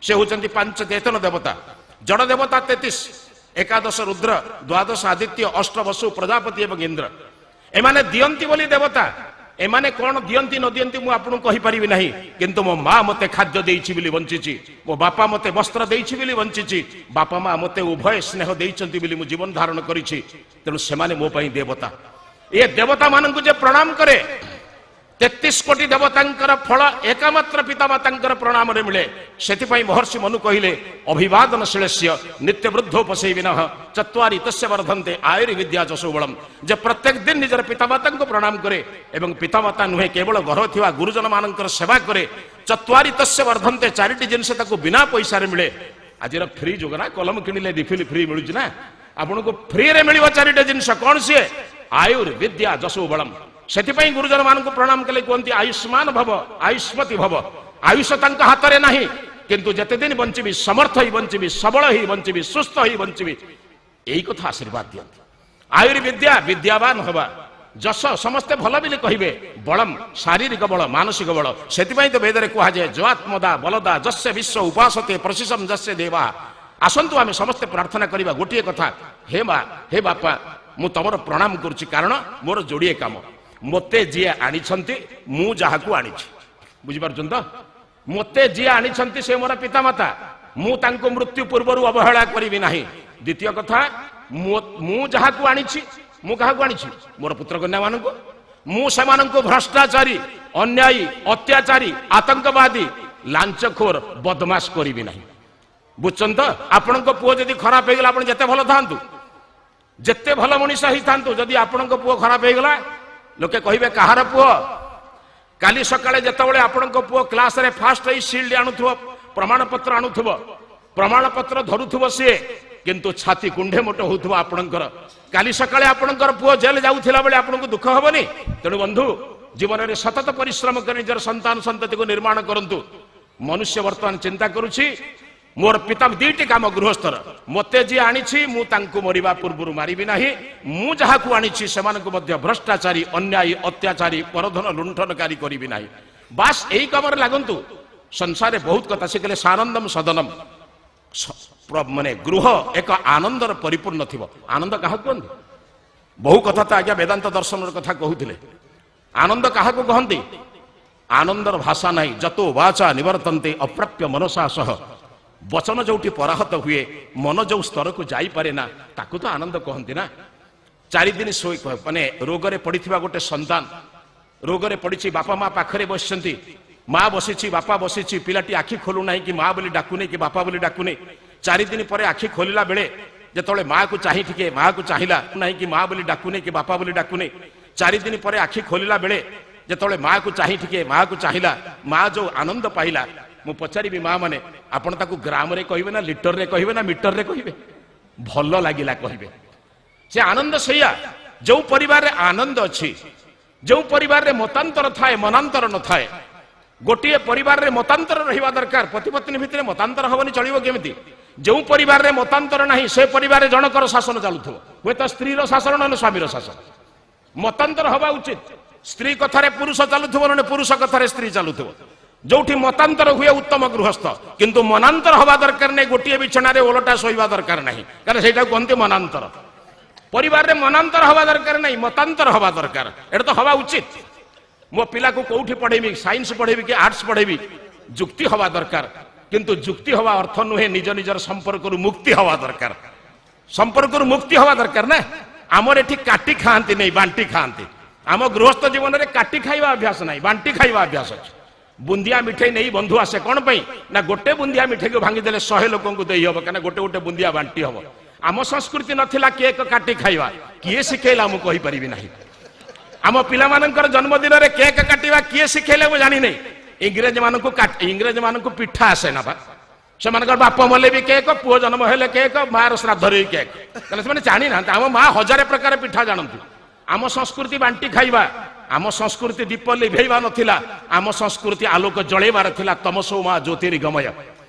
ସେ ହେଉଛନ୍ତି 5 ଚେତନ ଦେବତା। ଜଡ଼ ଦେବତା 33, ଏକାଦଶ ରୁଦ୍ର, ଦ୍ୱାଦଶ ଆଦିତ୍ୟ, ଅଷ୍ଟବସୁ, ପ୍ରଜାପତି ଏବଂ ଇନ୍ଦ୍ର। ଏମାନେ ଦିଅନ୍ତି ବୋଲି ଦେବତା। ଏମାନେ କଣ ଦିଅନ୍ତି ନ ଦିଅନ୍ତି ମୁଁ ଆପଣଙ୍କୁ କହିପାରିବି ନାହିଁ, କିନ୍ତୁ ମୋ ମା ମତେ ଖାଦ୍ୟ ଦେଇଛି ବୋଲି ବଞ୍ଚିଛି, ମୋ ବାପା ମତେ ବସ୍ତ୍ର ଦେଇଛି ବୋଲି ବଞ୍ଚିଛି, ବାପା ମା ମତେ ଉଭୟ ସ୍ନେହ ଦେଇଛନ୍ତି ବୋଲି ମୁଁ ଜୀବନ ଧାରଣ କରିଛି। ତେଣୁ ସେମାନେ ମୋ ପାଇଁ ଦେବତା। ଏ ଦେବତା ମାନଙ୍କୁ ଯେ ପ୍ରଣାମ କରେ, 33 କୋଟି ଦେବତାଙ୍କର ଫଳ ଏକମାତ୍ର ପିତାମାତାଙ୍କର ପ୍ରଣାମରେ ମିଳେ। ସେଥିପାଇଁ ମହର୍ଷି ମନୁ କହିଲେ, ଅଭିବାଦନଶୀଳସ୍ୟ ନିତ୍ୟବୃଦ୍ଧୋପସେବିନଃ ଚତ୍ୱାରି ତସ୍ୟ ବର୍ଦ୍ଧନ୍ତେ ଆୟୁର୍ବିଦ୍ୟା ଯଶୋବଳମ୍। ଯେ ପ୍ରତ୍ୟେକ ଦିନ ନିଜର ପିତାମାତାଙ୍କୁ ପ୍ରଣାମ କରେ ଏବଂ ପିତାମାତା ନୁହେଁ, କେବଳ ଘର ଥିବା ଗୁରୁଜନ ମାନଙ୍କର ସେବା କରେ, ଚତ୍ୱାରି ତସ୍ୟ ବର୍ଦ୍ଧନ୍ତେ, ଚାରିଟି ଜିନିଷ ତାକୁ ବିନା ପଇସାରେ ମିଳେ। ଆଜିର ଫ୍ରି ଯୁଗ ନା, କଲମ କିଣିଲେ ରିଫିଲ ଫ୍ରି ମିଳୁଛି ନା, ଆପଣଙ୍କୁ ଫ୍ରିରେ ମିଳିବ ଚାରିଟା ଜିନିଷ। କଣ ସିଏ? ଆୟୁର୍ବିଦ୍ୟା ଯଶୋବଳମ୍। ସେଥିପାଇଁ ଗୁରୁଜନ ମାନଙ୍କୁ ପ୍ରଣାମ କଲେ କୁହନ୍ତି ଆୟୁଷ୍ମାନ ଭବ, ଆୟୁଷ୍ମତି ଭବ। ଆୟୁଷ ତାଙ୍କ ହାତରେ ନାହିଁ, କିନ୍ତୁ ଯେତେ ଦିନ ବଞ୍ଚିବି ସମର୍ଥ ହେଇ ବଞ୍ଚିବି, ସବଳ ହେଇ ବଞ୍ଚିବି, ସୁସ୍ଥ ହେଇ ବଞ୍ଚିବି, ଏଇ କଥା ଆଶୀର୍ବାଦ ଦିଅନ୍ତି। ଆୟୁର୍ବିଦ୍ୟା, ବିଦ୍ୟାବାନ ହବା, ଯଶ, ସମସ୍ତେ ଭଲ ବୋଲି କହିବେ, ବଳମ, ଶାରୀରିକ ବଳ, ମାନସିକ ବଳ। ସେଥିପାଇଁ ତ ବେଦରେ କୁହାଯାଏ, ଜଆତ୍ମଦା ବଲଦା ଯସ୍ୟ ବିଶ୍ୱ ଉପାସତେ ପ୍ରଶିଷମ ଯସ୍ୟ ଦେବା। ଆସନ୍ତୁ ଆମେ ସମସ୍ତେ ପ୍ରାର୍ଥନା କରିବା ଗୋଟିଏ କଥା, ହେ ମା, ହେ ବାପା, ମୁଁ ତମର ପ୍ରଣାମ କରୁଛି, କାରଣ ମୋର ଯୋଡ଼ିଏ କାମ। ମୋତେ ଯିଏ ଆଣିଛନ୍ତି, ମୁଁ ଯାହାକୁ ଆଣିଛି। ବୁଝିପାରୁଛନ୍ତି ତ? ମୋତେ ଯିଏ ଆଣିଛନ୍ତି ସେ ମୋର ପିତାମାତା, ମୁଁ ତାଙ୍କୁ ମୃତ୍ୟୁ ପୂର୍ବରୁ ଅବହେଳା କରିବି ନାହିଁ। ଦ୍ୱିତୀୟ କଥା, ମୁଁ ଯାହାକୁ ଆଣିଛି, ମୁଁ କାହାକୁ ଆଣିଛି? ମୋର ପୁତ୍ର କନ୍ୟା ମାନଙ୍କୁ। ମୁଁ ସେମାନଙ୍କୁ ଭ୍ରଷ୍ଟାଚାରୀ, ଅନ୍ୟାୟୀ, ଅତ୍ୟାଚାରୀ, ଆତଙ୍କବାଦୀ, ଲାଞ୍ଚଖୋର, ବଦମାସ କରିବି ନାହିଁ। ବୁଝୁଛନ୍ତି ତ? ଆପଣଙ୍କ ପୁଅ ଯଦି ଖରାପ ହେଇଗଲା, ଆପଣ ଯେତେ ଭଲ ଥାଆନ୍ତୁ, ଯେତେ ଭଲ ମଣିଷ ହେଇଥାନ୍ତୁ, ଯଦି ଆପଣଙ୍କ ପୁଅ ଖରାପ ହେଇଗଲା, ଲୋକେ କହିବେ କାହାର ପୁଅ? କାଲି ସକାଳେ ଯେତେବେଳେ ଆପଣଙ୍କ ପୁଅ କ୍ଲାସରେ ଫାଷ୍ଟ ହେଇ ସିଲ୍ଡ ଆଣୁଥିବ, ପ୍ରମାଣପତ୍ର ଆଣୁଥିବ, ପ୍ରମାଣପତ୍ର ଧରୁଥିବ ସିଏ, କିନ୍ତୁ ଛାତି କୁଣ୍ଢେ ମୋଟ ହଉଥିବ ଆପଣଙ୍କର। କାଲି ସକାଳେ ଆପଣଙ୍କର ପୁଅ ଜେଲ ଯାଉଥିଲା ବେଳେ ଆପଣଙ୍କୁ ଦୁଃଖ ହବନି? ତେଣୁ ବନ୍ଧୁ, ଜୀବନରେ ସତତ ପରିଶ୍ରମ କରି ନିଜର ସନ୍ତାନ ସନ୍ତତିକୁ ନିର୍ମାଣ କରନ୍ତୁ। ମନୁଷ୍ୟ ବର୍ତ୍ତମାନ ଚିନ୍ତା କରୁଛି, ମୋର ପିତା, ଦିଟି କାମ ଗୃହସ୍ଥର, ମୋତେ ଯିଏ ଆଣିଛି ମୁଁ ତାଙ୍କୁ ମରିବା ପୂର୍ବରୁ ମାରିବି ନାହିଁ, ମୁଁ ଯାହାକୁ ଆଣିଛି ସେମାନଙ୍କୁ ମଧ୍ୟ ଭ୍ରଷ୍ଟାଚାରୀ, ଅନ୍ୟାୟୀ, ଅତ୍ୟାଚାରୀ, ପରଧନ ଲୁଣ୍ଠନକାରୀ କରିବି ନାହିଁ। ବାସ୍, ଏଇ କାମରେ ଲାଗନ୍ତୁ। ସଂସାରରେ ବହୁତ କଥା ଶିଖିଲେ। ସାନନ୍ଦମ ସଦନମ, ମାନେ ଗୃହ ଏକ ଆନନ୍ଦର ପରିପୂର୍ଣ୍ଣ ଥିବ। ଆନନ୍ଦ କାହାକୁ କୁହନ୍ତି? ବହୁ କଥା ତ ଆଜ୍ଞା ବେଦାନ୍ତ ଦର୍ଶନର କଥା କହୁଥିଲେ। ଆନନ୍ଦ କାହାକୁ କହନ୍ତି? ଆନନ୍ଦର ଭାଷା ନାହିଁ। ଯତୋ ବାଚା ନିବର୍ତ୍ତନ୍ତେ ଅପ୍ରାପ୍ୟ ମନସା ସହ। ବଚନ ଯୋଉଠି ପରାହତ ହୁଏ, ମନ ଯୋଉ ସ୍ତରକୁ ଯାଇପାରେ ନା, ତାକୁ ତ ଆନନ୍ଦ କହନ୍ତି ନା। 4 ଦିନ ଶୋଇ, ମାନେ ରୋଗରେ ପଡ଼ିଥିବା ଗୋଟେ ସନ୍ତାନ ରୋଗରେ ପଡ଼ିଛି, ବାପା ମା ପାଖରେ ବସିଛନ୍ତି, ମା ବସିଛି, ବାପା ବସିଛି, ପିଲାଟି ଆଖି ଖୋଲୁ ନାହିଁ କି ମା ବୋଲି ଡାକୁନି କି ବାପା ବୋଲି ଡାକୁନି। 4 ଦିନ ପରେ ଆଖି ଖୋଲିଲା ବେଳେ ଯେତେବେଳେ ମାକୁ ଚାହିଁ ଟିକେ ମାକୁ ଚାହିଁଲା ନାହିଁ କି ମା ବୋଲି ଡାକୁନି କି ବାପା ବୋଲି ଡାକୁନି। 4 ଦିନ ପରେ ଆଖି ଖୋଲିଲା ବେଳେ ଯେତେବେଳେ ମାକୁ ଚାହିଁ ଟିକେ ମାକୁ ଚାହିଁଲା, ମା ଯୋଉ ଆନନ୍ଦ ପାଇଲା, ମୁଁ ପଚାରିବି ମା ମାନେ, ଆପଣ ତାକୁ ଗ୍ରାମରେ କହିବେ ନା ଲିଟରରେ କହିବେ ନା ମିଟରରେ କହିବେ? ଭଲ ଲାଗିଲା କହିବେ। ସେ ଆନନ୍ଦ ସେଇଆ। ଯୋଉ ପରିବାରରେ ଆନନ୍ଦ ଅଛି, ଯୋଉ ପରିବାରରେ ମତାନ୍ତର ଥାଏ, ମନାନ୍ତର ନଥାଏ। ଗୋଟିଏ ପରିବାରରେ ମତାନ୍ତର ରହିବା ଦରକାର। ପତି ପତ୍ନୀ ଭିତରେ ମତାନ୍ତର ହବନି, ଚଳିବ କେମିତି? ଯୋଉ ପରିବାରରେ ମତାନ୍ତର ନାହିଁ, ସେ ପରିବାରରେ ଜଣକର ଶାସନ ଚାଲୁଥିବ, ହୁଏତ ସ୍ତ୍ରୀର ଶାସନ ନହେଲେ ସ୍ୱାମୀର ଶାସନ। ମତାନ୍ତର ହବା ଉଚିତ। ସ୍ତ୍ରୀ କଥାରେ ପୁରୁଷ ଚାଲୁଥିବ, ନହେଲେ ପୁରୁଷ କଥାରେ ସ୍ତ୍ରୀ ଚାଲୁଥିବ। ଯୋଉଠି ମତାନ୍ତର ହୁଏ ଉତ୍ତମ ଗୃହସ୍ଥ। କିନ୍ତୁ ମନାନ୍ତର ହବା ଦରକାର ନାହିଁ। ଗୋଟିଏ ବିଛଣାରେ ଓଲଟା ଶୋଇବା ଦରକାର ନାହିଁ, କାରଣ ସେଇଟାକୁ କୁହନ୍ତି ମନାନ୍ତର। ପରିବାରରେ ମନାନ୍ତର ହବା ଦରକାର ନାହିଁ, ମତାନ୍ତର ହବା ଦରକାର। ଏଇଟା ତ ହବା ଉଚିତ। ମୋ ପିଲାକୁ କୋଉଠି ପଢେଇବି, ସାଇନ୍ସ ପଢେଇବି କି ଆର୍ଟସ ପଢେଇବି, ଯୁକ୍ତି ହବା ଦରକାର। କିନ୍ତୁ ଯୁକ୍ତି ହବା ଅର୍ଥ ନୁହେଁ ନିଜ ନିଜର ସମ୍ପର୍କରୁ ମୁକ୍ତି ହବା ଦରକାର। ସମ୍ପର୍କରୁ ମୁକ୍ତି ହବା ଦରକାର ନା। ଆମର ଏଠି କାଟି ଖାଆନ୍ତି ନାହିଁ, ବାଣ୍ଟି ଖାଆନ୍ତି। ଆମ ଗୃହସ୍ଥ ଜୀବନରେ କାଟି ଖାଇବା ଅଭ୍ୟାସ ନାହିଁ, ବାଣ୍ଟି ଖାଇବା ଅଭ୍ୟାସ ଅଛି। ବୁନ୍ଦିଆ ମିଠେଇ ନେଇ ବନ୍ଧୁ ଆସେ କଣ ପାଇଁ ନା ଗୋଟେ ବୁନ୍ଦିଆ ମିଠେଇକୁ ଭାଙ୍ଗିଦେଲେ 100 ଲୋକଙ୍କୁ ଦେଇ ହବ, କାହିଁକିନା ଗୋଟେ ଗୋଟେ ବୁନ୍ଦିଆ ବାଣ୍ଟି ହବ। ଆମ ସଂସ୍କୃତି ନଥିଲା କେକ୍ କାଟି ଖାଇବା। କିଏ ଶିଖେଇଲା ମୁଁ କହିପାରିବି ନାହିଁ। ଆମ ପିଲାମାନଙ୍କର ଜନ୍ମଦିନରେ କେକ୍ କାଟିବା କିଏ ଶିଖେଇଲେ ମୁଁ ଜାଣିନି। ଇଂରେଜ ମାନଙ୍କୁ ପିଠା ଆସେ ନା ବା। ସେମାନଙ୍କର ବାପ ମଲେ ବି କେକ୍, ପୁଅ ଜନ୍ମ ହେଲେ କେକ୍, ମାର ଶ୍ରାଦ୍ଧରେ ବି କେକ୍। କାରଣ ସେମାନେ ଜାଣିନାହାନ୍ତି। ଆମ ମା ହଜାରେ ପ୍ରକାର ପିଠା ଜାଣନ୍ତି। ଆମ ସଂସ୍କୃତି ବାଣ୍ଟି ଖାଇବା, ଆମ ସଂସ୍କୃତି ଦୀପ ଲିଭେଇବା ନଥିଲା, ଆମ ସଂସ୍କୃତି ଆଲୋକ ଜଳେଇବାର ଥିଲା। ତମସୋ ମା ଜ୍ୟୋତିର୍ଗମୟ।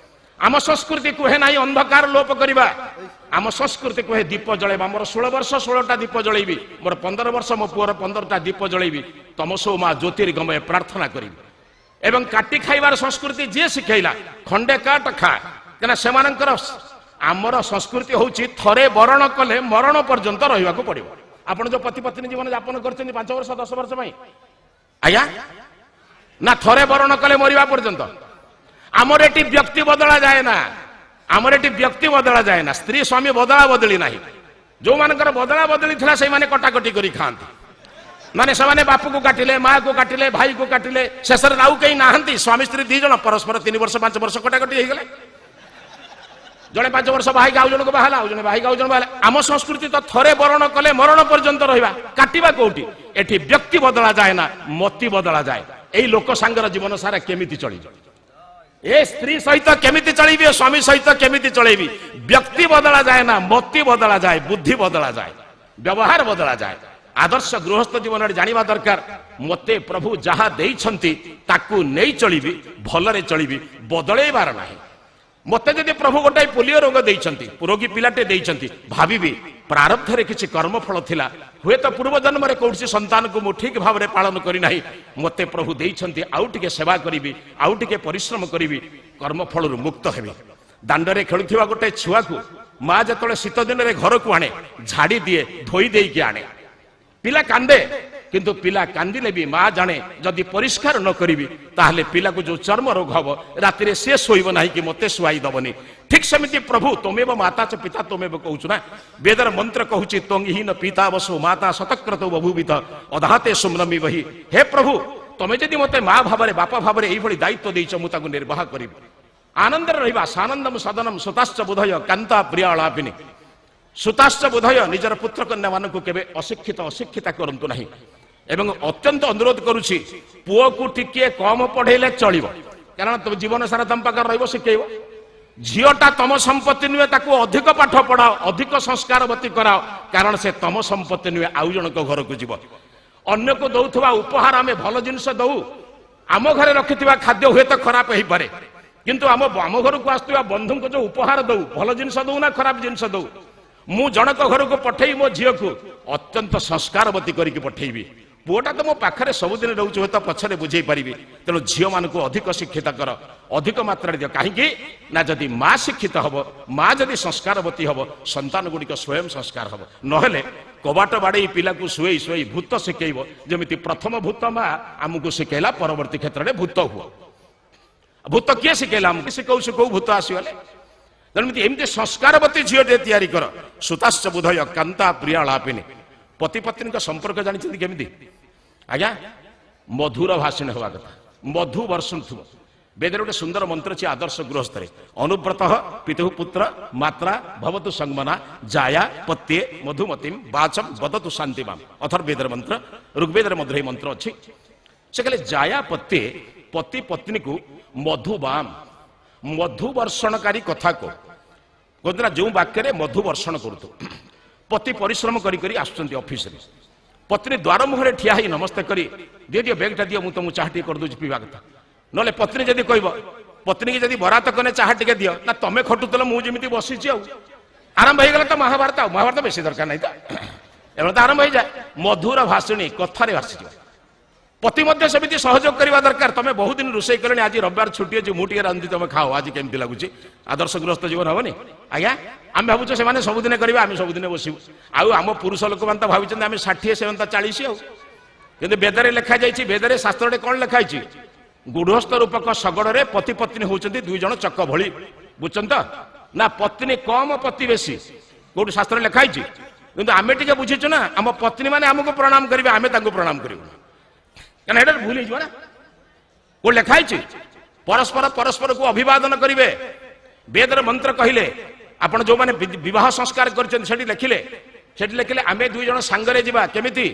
ଆମ ସଂସ୍କୃତି କୁହେ ନାହିଁ ଅନ୍ଧକାର ଲୋପ କରିବା, ଆମ ସଂସ୍କୃତି କୁହେ ଦୀପ ଜଳେଇବା। ମୋର 16 ବର୍ଷ 16ଟା ଦୀପ ଜଳେଇବି, ମୋର 15 ବର୍ଷ ମୋ ପୁଅର 15ଟା ଦୀପ ଜଳେଇବି, ତମସୋ ମା ଜ୍ୟୋତିର୍ଗମୟ ପ୍ରାର୍ଥନା କରିବି। ଏବଂ କାଟି ଖାଇବାର ସଂସ୍କୃତି ଯିଏ ଶିଖେଇଲା, ଖଣ୍ଡେ କାଟ ଖା। କାହିଁକିନା ସେମାନଙ୍କର ଆମର ସଂସ୍କୃତି ହଉଛି ଥରେ ବରଣ କଲେ ମରଣ ପର୍ଯ୍ୟନ୍ତ ରହିବାକୁ ପଡିବ। ଆପଣ ଯୋଉ ପତି ପତ୍ନୀ ଜୀବନ ଯାପନ କରିଛନ୍ତି 5 ବର୍ଷ 10 ବର୍ଷ ପାଇଁ, ଆଜ୍ଞା ନା ଥରେ ବରଣ କଲେ ମରିବା ପର୍ଯ୍ୟନ୍ତ। ଆମର ଏଠି ବ୍ୟକ୍ତି ବଦଳା ଯାଏ ନା, ଆମର ଏଠି ବ୍ୟକ୍ତି ବଦଳା ଯାଏ ନା, ସ୍ତ୍ରୀ ସ୍ୱାମୀ ବଦଳା ବଦଳି ନାହିଁ। ଯୋଉମାନଙ୍କର ବଦଳା ବଦଳି ଥିଲା ସେଇମାନେ କଟାକଟି କରି ଖାଆନ୍ତି। ମାନେ ସେମାନେ ବାପୁକୁ କାଟିଲେ, ମାକୁ କାଟିଲେ, ଭାଇକୁ କାଟିଲେ, ଶେଷରେ ଆଉ କେହି ନାହାନ୍ତି, ସ୍ୱାମୀ ସ୍ତ୍ରୀ 2 ଜଣ ପରସ୍ପର 3 ବର୍ଷ 5 ବର୍ଷ କଟାକଟି ହେଇଗଲେ। ଜଣେ 5 ବର୍ଷ ବାହାଇକି ଆଉ ଜଣକୁ ବାହାଲା, ଆଉ ଜଣେ ବାହାଇକି ଆଉ ଜଣେ ବାହାଲା। ଆମ ସଂସ୍କୃତି ତ ଥରେ ବରଣ କଲେ ମରଣ ପର୍ଯ୍ୟନ୍ତ ରହିବା। କାଟିବା କୋଉଠି? ଏଠି ବ୍ୟକ୍ତି ବଦଳା ଯାଏ ନା, ମତି ବଦଳା ଯାଏ। ଏଇ ଲୋକ ସାଙ୍ଗର ଜୀବନ ସାରା କେମିତି ଚଳିବ, ଏ ସ୍ତ୍ରୀ ସହିତ କେମିତି ଚଳିବି, ଏ ସ୍ୱାମୀ ସହିତ କେମିତି ଚଳେଇବି। ବ୍ୟକ୍ତି ବଦଳା ଯାଏ ନା, ମତି ବଦଳା ଯାଏ, ବୁଦ୍ଧି ବଦଳା ଯାଏ, ବ୍ୟବହାର ବଦଳା ଯାଏ। ଆଦର୍ଶ ଗୃହସ୍ଥ ଜୀବନରେ ଜାଣିବା ଦରକାର, ମତେ ପ୍ରଭୁ ଯାହା ଦେଇଛନ୍ତି ତାକୁ ନେଇ ଚଳିବି, ଭଲରେ ଚଳିବି, ବଦଳେଇବାର ନାହିଁ। ମତେ ଯଦି ପ୍ରଭୁ ଗୋଟାଏ ପୋଲିଓ ରୋଗ ଦେଇଛନ୍ତି, ରୋଗୀ ପିଲାଟେ ଦେଇଛନ୍ତି, ଭାବିବି ପ୍ରାରବ୍ଧରେ କିଛି କର୍ମଫଳ ଥିଲା, ହୁଏତ ପୂର୍ବ ଜନ୍ମରେ କୌଣସି ସନ୍ତାନକୁ ମୁଁ ଠିକ ଭାବରେ ପାଳନ କରିନାହିଁ, ମତେ ପ୍ରଭୁ ଦେଇଛନ୍ତି, ଆଉ ଟିକେ ସେବା କରିବି, ଆଉ ଟିକେ ପରିଶ୍ରମ କରିବି, କର୍ମଫଳରୁ ମୁକ୍ତ ହେବି। ଦାଣ୍ଡରେ ଖେଳୁଥିବା ଗୋଟେ ଛୁଆକୁ ମା ଯେତେବେଳେ ଶୀତ ଦିନରେ ଘରକୁ ଆଣେ, ଝାଡ଼ି ଦିଏ, ଧୋଇ ଦେଇକି ଆଣେ। ପିଲା କାନ୍ଦେ, କିନ୍ତୁ ପିଲା କାନ୍ଦିଲେ ବି ମା ଜାଣେ ଯଦି ପରିଷ୍କାର ନ କରିବି ତାହେଲେ ପିଲାକୁ ଯୋଉ ଚର୍ମ ରୋଗ ହବ, ରାତିରେ ସେ ଶୋଇବ ନାହିଁ କି ମତେ ଶୁଆଇ ଦବନି। ଠିକ ସେମିତି ପ୍ରଭୁ ତ୍ୱମେବ ମାତା ଚ ପିତା ତ୍ୱମେବ କହୁଛୁ ନା, ବେଦର ମନ୍ତ୍ର କହୁଛି ତ୍ୱଙ୍ଗହୀନ ପିତା ବସୁ ମାତା ଶତକ୍ରତ ବଭୂବିତ ଅଧାତେ ସୁମ୍ନମି ବହି। ହେ ପ୍ରଭୁ, ତମେ ଯଦି ମତେ ମା ଭାବରେ ବାପା ଭାବରେ ଏଇଭଳି ଦାୟିତ୍ୱ ଦେଇଛ, ମୁଁ ତାକୁ ନିର୍ବାହ କରିବି, ଆନନ୍ଦରେ ରହିବା। ସାନନ୍ଦମ ସଦନମ ସୁତାଶ୍ଚ ବୁଧୟ କାନ୍ତା ପ୍ରିୟାଳାପିନି। ସୁତାଶ୍ଚ ବୁଧୟ, ନିଜର ପୁତ୍ର କନ୍ୟା ମାନଙ୍କୁ କେବେ ଅଶିକ୍ଷିତ ଅଶିକ୍ଷିତା କରନ୍ତୁ ନାହିଁ। ଏବଂ ଅତ୍ୟନ୍ତ ଅନୁରୋଧ କରୁଛି, ପୁଅକୁ ଟିକିଏ କମ ପଢେଇଲେ ଚଳିବ, କାରଣ ତମ ଜୀବନ ସାରା ତମ ପାଖରେ ରହିବ, ଶିଖେଇବ। ଝିଅଟା ତମ ସମ୍ପତ୍ତି ନୁହେଁ, ତାକୁ ଅଧିକ ପାଠ ପଢାଅ, ଅଧିକ ସଂସ୍କାରବତୀ କରାଅ, କାରଣ ସେ ତମ ସମ୍ପତ୍ତି ନୁହେଁ, ଆଉ ଜଣଙ୍କ ଘରକୁ ଯିବ। ଅନ୍ୟକୁ ଦଉଥିବା ଉପହାର ଆମେ ଭଲ ଜିନିଷ ଦଉ, ଆମ ଘରେ ରଖିଥିବା ଖାଦ୍ୟ ହୁଏତ ଖରାପ ହେଇପାରେ, କିନ୍ତୁ ଆମ ଘରକୁ ଆସୁଥିବା ବନ୍ଧୁଙ୍କୁ ଯୋଉ ଉପହାର ଦଉ, ଭଲ ଜିନିଷ ଦଉ ନା ଖରାପ ଜିନିଷ ଦଉ? ମୁଁ ଜଣକ ଘରକୁ ପଠେଇ ମୋ ଝିଅକୁ ଅତ୍ୟନ୍ତ ସଂସ୍କାରବତୀ କରିକି ପଠେଇବି। ପୁଅଟା ତ ମୋ ପାଖରେ ସବୁଦିନ ରହୁଛି, ହୁଏତ ପଛରେ ବୁଝେଇ ପାରିବି। ତେଣୁ ଝିଅମାନଙ୍କୁ ଅଧିକ ଶିକ୍ଷିତ କର, ଅଧିକ ମାତ୍ରାରେ ଦିଅ। କାହିଁକି ନା ଯଦି ମା ଶିକ୍ଷିତ ହବ, ମା ଯଦି ସଂସ୍କାରବତୀ ହବ, ସନ୍ତାନ ଗୁଡ଼ିକ ସ୍ୱୟଂ ସଂସ୍କାର ହବ। ନହେଲେ କବାଟ ବାଡ଼େଇ ପିଲାକୁ ଶୁଏଇ ଶୁଏଇ ଭୂତ ଶିଖେଇବ। ଯେମିତି ପ୍ରଥମ ଭୂତ ମା ଆମକୁ ଶିଖେଇଲା, ପରବର୍ତ୍ତୀ କ୍ଷେତ୍ରରେ ଭୂତ ହୁଅ। ଭୂତ କିଏ ଶିଖେଇଲା ଆମକୁ? ଶିଖଉ ଶିଖଉ ଭୂତ ଆସିଗଲେ। ତେଣୁ ଏମିତି ସଂସ୍କାରବତୀ ଝିଅଟିଏ ତିଆରି କର। ସୁତାଶ୍ଚ ବୁଧୟ କାନ୍ତା ପ୍ରିୟାଳାପିନି। ପତି ପତ୍ନୀଙ୍କ ସମ୍ପର୍କ ଜାଣିଛନ୍ତି କେମିତି? ଆଜ୍ଞା, ମଧୁର ଭାଷଣ ହେବା କଥା, ମଧୁ ବର୍ଷୁଥିବ। ବେଦରେ ଗୋଟେ ସୁନ୍ଦର ମନ୍ତ୍ର ଅଛି ଆଦର୍ଶ ଗୃହସ୍ଥରେ, ଅନୁବ୍ରତ ପିତୁଃ ପୁତ୍ର ମାତ୍ରା ଭବତୁ ସଂମନା ଜାୟା ପତ୍ୟେ ମଧୁମତିମ୍ ବାଚମ୍ ବଦତୁ ଶାନ୍ତିମାମ୍। ଅଥର୍ବେଦର ମନ୍ତ୍ର, ଋଗ୍ବେଦରେ ମଧ୍ୟ ଏହି ମନ୍ତ୍ର ଅଛି। ସେ କହିଲେ ଜାୟା ପତ୍ୟେ, ପତି ପତ୍ନୀକୁ ମଧୁବାମ, ମଧୁ ବର୍ଷଣକାରୀ କଥା କହ। କହୁଥିଲା ଯେଉଁ ବାକ୍ୟରେ ମଧୁ ବର୍ଷଣ କରୁଥିବ। ପତି ପରିଶ୍ରମ କରି କରି ଆସୁଛନ୍ତି ଅଫିସରେ, ପତ୍ନୀ ଦ୍ୱାର ମୁହଁରେ ଠିଆ ହେଇ ନମସ୍ତେ କରି, ଦିଅ ଦିଅ ବେଗଟା ଦିଅ, ମୁଁ ତମକୁ ଚାହା ଟିକେ କରିଦଉଛି ପିଇବା କଥା। ନହେଲେ ପତ୍ନୀ ଯଦି କହିବ, ପତ୍ନୀକି ଯଦି ବରାତ କଲେ ଚାହା ଟିକେ ଦିଅ, ନା ତମେ ଖଟୁଥିଲ ମୁଁ ଯେମିତି ବସିଛି, ଆଉ ଆରମ୍ଭ ହେଇଗଲା ତ ମହାଭାରତ। ଆଉ ମହାଭାରତ ବେଶୀ ଦରକାର ନାହିଁ ତ, ଏବେ ତ ଆରମ୍ଭ ହେଇଯାଏ। ମଧୁର ଭାଷିଣୀ କଥାରେ ଭାସିଯିବ। ପତି ମଧ୍ୟ ସେମିତି ସହଯୋଗ କରିବା ଦରକାର। ତମେ ବହୁତ ଦିନ ରୋଷେଇ କଲେଣି, ଆଜି ରବିବାର ଛୁଟି ଅଛି, ମୁଁ ଟିକେ ରାନ୍ଧି ତମେ ଖାଅ, ଆଜି କେମିତି ଲାଗୁଛି? ଆଦର୍ଶ ଗୃହସ୍ଥ ଜୀବନ ହବନି ଆଜ୍ଞା? ଆମେ ଭାବୁଛୁ ସେମାନେ ସବୁଦିନେ କରିବେ, ଆମେ ସବୁଦିନେ ବସିବୁ। ଆଉ ଆମ ପୁରୁଷ ଲୋକମାନେ ତ ଭାବିଛନ୍ତି ଆମେ 60, ସେମାନେ ତ 40। ଆଉ କିନ୍ତୁ ବେଦରେ ଲେଖାଯାଇଛି, ବେଦରେ ଶାସ୍ତ୍ରରେ କଣ ଲେଖା ହେଇଛି? ଗୃହସ୍ଥ ରୂପକ ଶଗଡ଼ରେ ପତି ପତ୍ନୀ ହଉଛନ୍ତି 2 ଜଣ ଚକ ଭଳି। ବୁଝୁଛନ୍ତି ତ? ନା ପତ୍ନୀ କମ ପତି ବେଶୀ, କୋଉଠି ଶାସ୍ତ୍ରରେ ଲେଖା ହେଇଛି? କିନ୍ତୁ ଆମେ ଟିକେ ବୁଝିଛୁ ନା, ଆମ ପତ୍ନୀ ମାନେ ଆମକୁ ପ୍ରଣାମ କରିବେ, ଆମେ ତାଙ୍କୁ ପ୍ରଣାମ କରିବୁ, କାରଣ ଏଇଟା ଭୁଲ ହେଇଯିବ ନା। କୋଉଠି ଲେଖା ହେଇଛି ପରସ୍ପର ପରସ୍ପରକୁ ଅଭିବାଦନ କରିବେ? ବେଦର ମନ୍ତ୍ର କହିଲେ, ଆପଣ ଯୋଉମାନେ ବିବାହ ସଂସ୍କାର କରିଛନ୍ତି ସେଠି ଲେଖିଲେ, ସେଠି ଲେଖିଲେ ଆମେ 2 ଜଣ ସାଙ୍ଗରେ ଯିବା। କେମିତି?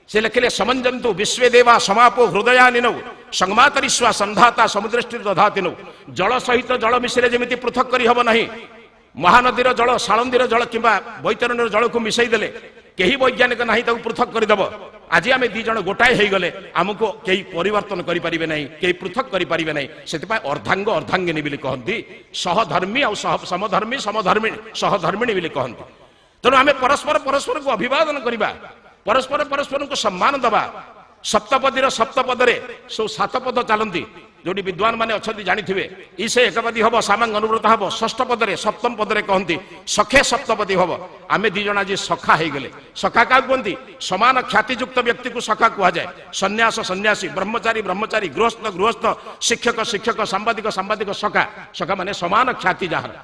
ସେ ଲେଖିଲେ ସମଞ୍ଜନ୍ତୁ ବିଶ୍ୱେ ଦେବା ସମାପୋ ହୃଦୟା ନିନଉ ସଂମାତରିସ୍ୱା ସନ୍ଧାତା ସମୁଦ୍ରଷ୍ଟି ଦଧାତିନୁ। ଜଳ ସହିତ ଜଳ ମିଶିଲେ ଯେମିତି ପୃଥକ କରି ହେବ ନାହିଁ, ମହାନଦୀର ଜଳ ସାଳନ୍ଦୀର ଜଳ କିମ୍ବା ବୈତରଣୀର ଜଳକୁ ମିଶାଇ ଦେଲେ କେହି ବୈଜ୍ଞାନିକ ନାହିଁ ତାକୁ ପୃଥକ କରିଦେବ। ଆଜି ଆମେ ଦି ଜଣ ଗୋଟାଏ ହେଇଗଲେ ଆମକୁ କେହି ପରିବର୍ତ୍ତନ କରିପାରିବେ ନାହିଁ, କେହି ପୃଥକ କରିପାରିବେ ନାହିଁ। ସେଥିପାଇଁ ଅର୍ଦ୍ଧାଙ୍ଗ ଅର୍ଦ୍ଧାଙ୍ଗିନୀ ବୋଲି କହନ୍ତି, ସହଧର୍ମୀ ଆଉ ସମଧର୍ମୀ ସମଧର୍ମିଣୀ ସହଧର୍ମିଣୀ ବୋଲି କହନ୍ତି। ତେଣୁ ଆମେ ପରସ୍ପର ପରସ୍ପରକୁ ଅଭିବାଦନ କରିବା, ପରସ୍ପର ପରସ୍ପରଙ୍କୁ ସମ୍ମାନ ଦେବା। ସପ୍ତପଦୀର ସପ୍ତପଦରେ ସବୁ ସାତ ପଦ ଚାଲନ୍ତି, ଯୋଉଠି ବିଦ୍ୱାନ ମାନେ ଅଛନ୍ତି ଜାଣିଥିବେ। ଈଶେ ଏକପଦୀ ହବ, ସାମାଙ୍ଗ ଅନୁବ୍ରତ ହବ। ଷଷ୍ଠ ପଦରେ ସପ୍ତମ ପଦରେ କହନ୍ତି ସଖେ ସପ୍ତପଦୀ ହବ। ଆମେ ଦି ଜଣ ଆଜି ସଖା ହେଇଗଲେ। ସଖା କାହାକୁ କୁହନ୍ତି? ସମାନ ଖ୍ୟାତିଯୁକ୍ତ ବ୍ୟକ୍ତିକୁ ସଖା କୁହାଯାଏ। ସନ୍ନ୍ୟାସ ସନ୍ନ୍ୟାସୀ, ବ୍ରହ୍ମଚାରୀ ବ୍ରହ୍ମଚାରୀ, ଗୃହସ୍ଥ ଗୃହସ୍ଥ, ଶିକ୍ଷକ ଶିକ୍ଷକ, ସାମ୍ବାଦିକ ସାମ୍ବାଦିକ, ସଖା। ସଖା ମାନେ ସମାନ ଖ୍ୟାତି ଯାହାର।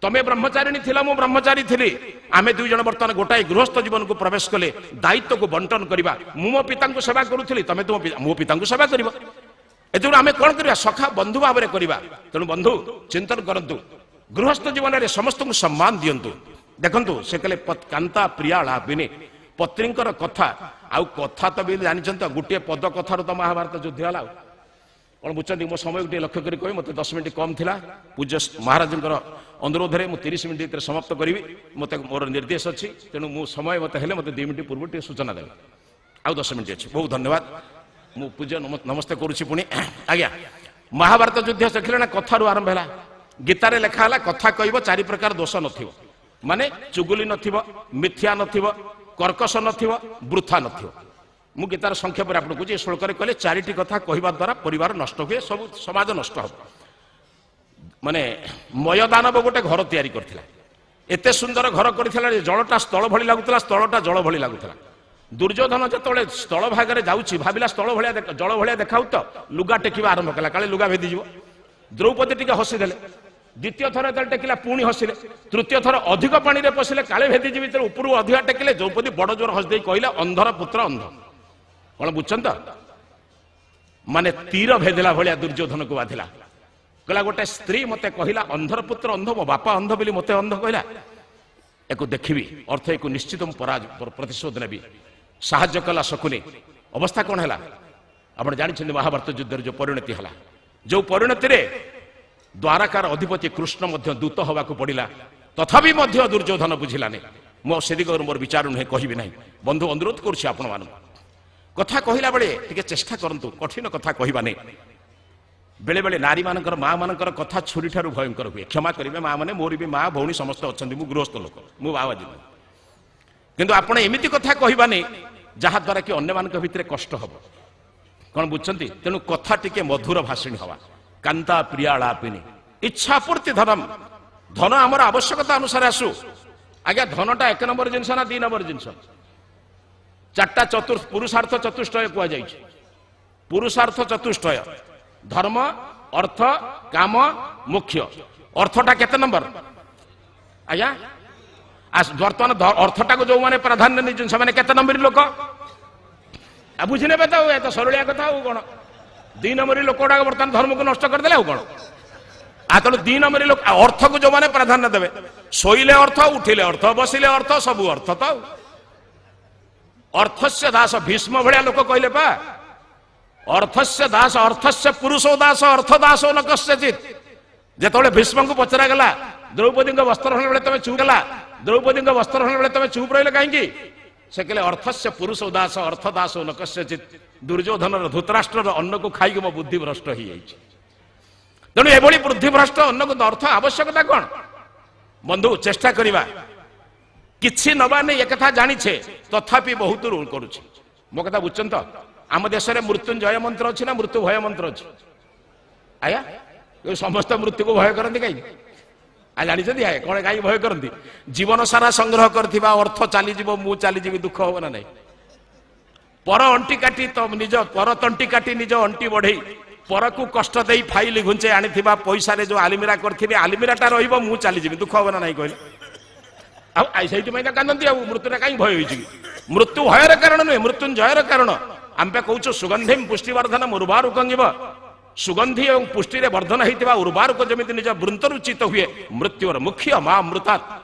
ତମେ ବ୍ରହ୍ମଚାରିଣୀ ଥିଲ, ମୁଁ ବ୍ରହ୍ମଚାରୀ ଥିଲି, ଆମେ ଦୁଇ ଜଣ ବର୍ତ୍ତମାନ ଗୋଟାଏ ଗୃହସ୍ଥ ଜୀବନକୁ ପ୍ରବେଶ କଲେ। ଦାୟିତ୍ୱକୁ ବଣ୍ଟନ କରିବା। ମୁଁ ମୋ ପିତାଙ୍କୁ ସେବା କରୁଥିଲି, ତମେ ତୁମ ମୋ ପିତାଙ୍କୁ ସେବା କରିବ। ଏଥିରୁ ଆମେ କଣ କରିବା? ସଖା ବନ୍ଧୁ ଭାବରେ କରିବା। ତେଣୁ ବନ୍ଧୁ ଚିନ୍ତନ କରନ୍ତୁ, ଗୃହସ୍ଥ ଜୀବନରେ ସମସ୍ତଙ୍କୁ ସମ୍ମାନ ଦିଅନ୍ତୁ। ଦେଖନ୍ତୁ ସେ କହିଲେ କାନ୍ତା ପ୍ରିୟା ଲାଭିନୀ, ପତ୍ନୀଙ୍କର କଥା। ଆଉ କଥା ତ ବି ଜାଣିଛନ୍ତି ତ, ଗୋଟିଏ ପଦ କଥାରୁ ତ ମହାଭାରତ ଯୁଦ୍ଧ ହେଲା। ଆଉ କଣ ବୁଝଛନ୍ତି? ମୋ ସମୟକୁ ଟିକେ ଲକ୍ଷ୍ୟ କରି କହିବି, ମୋତେ 10 ମିନିଟ୍ କମ୍ ଥିଲା। ପୂଜ୍ୟ ମହାରାଜଙ୍କର ଅନୁରୋଧରେ ମୁଁ 30 ମିନିଟ୍ ଭିତରେ ସମାପ୍ତ କରିବି। ମୋତେ ମୋର ନିର୍ଦ୍ଦେଶ ଅଛି, ତେଣୁ ମୁଁ ସମୟ ମୋତେ ହେଲେ ମୋତେ 2 ମିନିଟ୍ ପୂର୍ବରୁ ଟିକେ ସୂଚନା ଦେବେ। ଆଉ 10 ମିନିଟ୍ ଅଛି। ବହୁତ ଧନ୍ୟବାଦ। ମୁଁ ପୂଜ୍ୟ ନମସ୍ତେ କରୁଛି ପୁଣି ଆଜ୍ଞା। ମହାଭାରତ ଯୁଦ୍ଧ ଦେଖିଲେ ନା, କଥାରୁ ଆରମ୍ଭ ହେଲା। ଗୀତାରେ ଲେଖା ହେଲା କଥା କହିବ 4 ପ୍ରକାର ଦୋଷ ନଥିବ, ମାନେ ଚୁଗୁଲି ନଥିବ, ମିଥ୍ୟା ନଥିବ, କର୍କଶ ନଥିବ, ବୃଥା ନଥିବ। ମୁଁ ଗୀତାର ସଂକ୍ଷେପରେ ଆପଣଙ୍କୁ କହୁଛି, ଏ ଶ୍ଳୋକରେ କହିଲେ 4ଟି କଥା କହିବା ଦ୍ୱାରା ପରିବାର ନଷ୍ଟ ହୁଏ, ସବୁ ସମାଜ ନଷ୍ଟ ହେବ। ମାନେ ମୟଦାନବ ଗୋଟେ ଘର ତିଆରି କରିଥିଲା, ଏତେ ସୁନ୍ଦର ଘର କରିଥିଲା ଯେ ଜଳଟା ସ୍ଥଳ ଭଳି ଲାଗୁଥିଲା, ସ୍ଥଳଟା ଜଳ ଭଳି ଲାଗୁଥିଲା। ଦୁର୍ଯ୍ୟୋଧନ ଯେତେବେଳେ ସ୍ଥଳ ଭାଗରେ ଯାଉଛି, ଭାବିଲା ସ୍ଥଳ ଭଳିଆ ଜଳ ଭଳିଆ ଦେଖାଉ ତ, ଲୁଗା ଟେକିବା ଆରମ୍ଭ କଲା, କାଳେ ଲୁଗା ଭେଦିଯିବ। ଦ୍ରୌପଦୀ ଟିକେ ହସିଦେଲେ। ଦ୍ୱିତୀୟ ଥର ଯେତେବେଳେ ଟେକିଲା ପୁଣି ହସିଲେ। ତୃତୀୟ ଥର ଅଧିକ ପାଣିରେ ପଶିଲେ, କାଳେ ଭେଦିଯିବି, ଯେତେବେଳେ ଉପରୁ ଅଧିକା ଟେକିଲେ, ଦ୍ରୌପଦୀ ବଡ ଜୋର ହସି ଦେଇ କହିଲେ ଅନ୍ଧର ପୁତ୍ର ଅନ୍ଧ। କଣ ବୁଝୁଛନ୍ତି ତ? ମାନେ ତୀର ଭେଦିଲା ଭଳିଆ ଦୁର୍ଯ୍ୟୋଧନକୁ ବାଧିଲା। କହିଲା ଗୋଟେ ସ୍ତ୍ରୀ ମତେ କହିଲା ଅନ୍ଧର ପୁତ୍ର ଅନ୍ଧ, ମୋ ବାପା ଅନ୍ଧ ବୋଲି ମତେ ଅନ୍ଧ କହିଲା, ଏକୁ ଦେଖିବି, ଅର୍ଥ ଏକୁ ନିଶ୍ଚିତ ମୁଁ ପ୍ରତିଶୋଧ ନେବି। ସାହାଯ୍ୟ କଲା ଶକୁନି। ଅବସ୍ଥା କଣ ହେଲା ଆପଣ ଜାଣିଛନ୍ତି? ମହାଭାରତ ଯୁଦ୍ଧରେ ଯୋଉ ପରିଣତି ହେଲା, ଯୋଉ ପରିଣତିରେ ଦ୍ୱାରକାର ଅଧିପତି କୃଷ୍ଣ ମଧ୍ୟ ଦୂତ ହେବାକୁ ପଡ଼ିଲା, ତଥାପି ମଧ୍ୟ ଦୁର୍ଯ୍ୟୋଧନ ବୁଝିଲାନି। ମୁଁ ସେ ଦିଗରୁ ମୋର ବିଚାର ନୁହେଁ, କହିବି ନାହିଁ। ବନ୍ଧୁ ଅନୁରୋଧ କରୁଛି ଆପଣମାନଙ୍କୁ, କଥା କହିଲା ବେଳେ ଟିକେ ଚେଷ୍ଟା କରନ୍ତୁ କଠିନ କଥା କହିବାନି। ବେଳେବେଳେ ନାରୀମାନଙ୍କର ମା ମାନଙ୍କର କଥା ଛୁରୀ ଠାରୁ ଭୟଙ୍କର ହୁଏ। କ୍ଷମା କରିବେ ମା ମାନେ, ମୋର ବି ମା ଭଉଣୀ ସମସ୍ତେ ଅଛନ୍ତି, ମୁଁ ଗୃହସ୍ଥ ଲୋକ, ମୁଁ ବାବାଜୀ ନୁହେଁ। କିନ୍ତୁ ଆପଣ ଏମିତି କଥା କହିବାନି ଯାହାଦ୍ୱାରା କି ଅନ୍ୟମାନଙ୍କ ଭିତରେ କଷ୍ଟ ହବ। କଣ ବୁଝୁଛନ୍ତି? ତେଣୁ କଥା ଟିକେ ମଧୁର ଭାଷିଣୀ ହବା। କାନ୍ତା ପ୍ରିୟାଳାପିନୀ, ଇଚ୍ଛାପୂର୍ତ୍ତି ଧନମ। ଧନ ଆମର ଆବଶ୍ୟକତା ଅନୁସାରେ ଆସୁ। ଆଜ୍ଞା ଧନଟା 1 ନମ୍ବର ଜିନିଷ ନା 2 ନମ୍ବର ଜିନିଷ? 4ଟା ପୁରୁଷାର୍ଥ ଚତୁଷ୍ଟୟ କୁହାଯାଇଛି। ପୁରୁଷାର୍ଥ ଚତୁଷ୍ଟୟ, ଧର୍ମ, ଅର୍ଥ, କାମ, ମୋକ୍ଷ। ଅର୍ଥଟା କେତେ ନମ୍ବର ଆଜ୍ଞା? ବର୍ତ୍ତମାନ ଅର୍ଥଟାକୁ ଯୋଉମାନେ ପ୍ରାଧାନ୍ୟ ନେଇଛନ୍ତି ସେମାନେ କେତେ ନମ୍ବରୀ ଲୋକ? ଆଉ ବୁଝିନେବେ ତ, ଏ ତ ସରଳିଆ କଥା। ଆଉ କଣ 2 ନମ୍ବରୀ ଲୋକ ଗୁଡାକ ବର୍ତ୍ତମାନ ଧର୍ମକୁ ନଷ୍ଟ କରିଦେଲେ ଆଉ କଣ? ଆଉ ତେଣୁ 2 ନମ୍ବରୀ ଲୋକ ଅର୍ଥକୁ ଯୋଉମାନେ ପ୍ରାଧାନ୍ୟ ଦେବେ, ଶୋଇଲେ ଅର୍ଥ, ଉଠିଲେ ଅର୍ଥ, ବସିଲେ ଅର୍ଥ, ସବୁ ଅର୍ଥ ତ। ଆଉ ଅର୍ଥସ୍ୟ ଦାସ, ଭୀଷ୍ମ ଭଳିଆ ଲୋକ କହିଲେ ପା ଅର୍ଥସ୍ୟ ଦାସ, ଅର୍ଥସ୍ୟ ପୁରୁଷ ଦାସ, ଅର୍ଥ ଦାସ ନ କସ୍ୟଚିତ୍। ଯେତେବେଳେ ଭୀଷ୍ମଙ୍କୁ ପଚରାଗଲା ଦ୍ରୌପଦୀଙ୍କ ବସ୍ତ୍ର ହରଣ ବେଳେ ତମେ ଚୁପ୍ ଗଲା, ଦ୍ରୌପଦୀଙ୍କ ବସ୍ତ୍ର ହରଣ ବେଳେ ତମେ ଚୁପ୍ ରହିଲେ କାହିଁକି? ସେ କହିଲେ ଅର୍ଥସ୍ୟ ପୁରୁଷ ଦାସ, ଅର୍ଥ ଦାସ ନ କସ୍ୟଚିତ୍। ଦୁର୍ଯ୍ୟୋଧନର ଧୃତରାଷ୍ଟ୍ରର ଅନ୍ନକୁ ଖାଇକି ମୋ ବୁଦ୍ଧି ଭ୍ରଷ୍ଟ ହେଇଯାଇଛି। ତେଣୁ ଏଭଳି ବୁଦ୍ଧି ଭ୍ରଷ୍ଟ ଅନ୍ନକୁ ଅର୍ଥ ଆବଶ୍ୟକତା କଣ? ବନ୍ଧୁ ଚେଷ୍ଟା କରିବା, କିଛି ନବା ନେଇ ଏକଥା ଜାଣିଛେ, ତଥାପି ବହୁତ ରୁଲ କରୁଛେ। ମୋ କଥା ବୁଝୁଛନ୍ତି ତ? ଆମ ଦେଶରେ ମୃତ୍ୟୁଞ୍ଜୟ ମନ୍ତ୍ର ଅଛି ନା ମୃତ୍ୟୁ ଭୟ ମନ୍ତ୍ର ଅଛି? ଆଜ୍ଞା ସମସ୍ତେ ମୃତ୍ୟୁକୁ ଭୟ କରନ୍ତି କାହିଁକି? ଜାଣିଛନ୍ତି ଆଜ୍ଞା କଣ କାହିଁକି ଭୟ କରନ୍ତି? ଜୀବନ ସାରା ସଂଗ୍ରହ କରିଥିବା ଅର୍ଥ ଚାଲିଯିବ, ମୁଁ ଚାଲିଯିବି, ଦୁଃଖ ହବ ନା ନାହିଁ? ପର ଅଣ୍ଟି କାଟି ତ ନିଜ ପର ତଣ୍ଟି କାଟି ନିଜ ଅଣ୍ଟି ବଢେଇ ପରକୁ କଷ୍ଟ ଦେଇ ଫାଇଲ ଘୁଞ୍ଚେଇ ଆଣିଥିବା ପଇସାରେ ଯୋଉ ଆଲିମିରା କରିଥିବେ, ଆଲିମିରାଟା ରହିବ, ମୁଁ ଚାଲିଯିବି, ଦୁଃଖ ହବ ନା ନାହିଁ କହିଲେ? ଆଉ ସେଇଥିପାଇଁ ତ କାନ୍ଦନ୍ତି। ଆଉ ମୃତ୍ୟୁଟା କାହିଁକି ଭୟ ହେଇଛି କି? ମୃତ୍ୟୁ ଭୟର କାରଣ ନୁହେଁ, ମୃତ୍ୟୁଞ୍ଜୟର କାରଣ। ଆମେ କହୁଛୁ ସୁଗନ୍ଧିମ ପୁଷ୍ଟିବର୍ଦ୍ଧନ ଉର୍ବାରୁକଙ୍ଗିବ। ସୁଗନ୍ଧି ଏବଂ ପୁଷ୍ଟିରେ ବର୍ଦ୍ଧନ ହେଇଥିବା ଉର୍ବାରୁକ ଯେମିତି ନିଜ ବୃନ୍ତରୁ ଚିତ ହୁଏ, ମୃତ୍ୟୁର ମୁଖ୍ୟ ମା ଅମୃତା,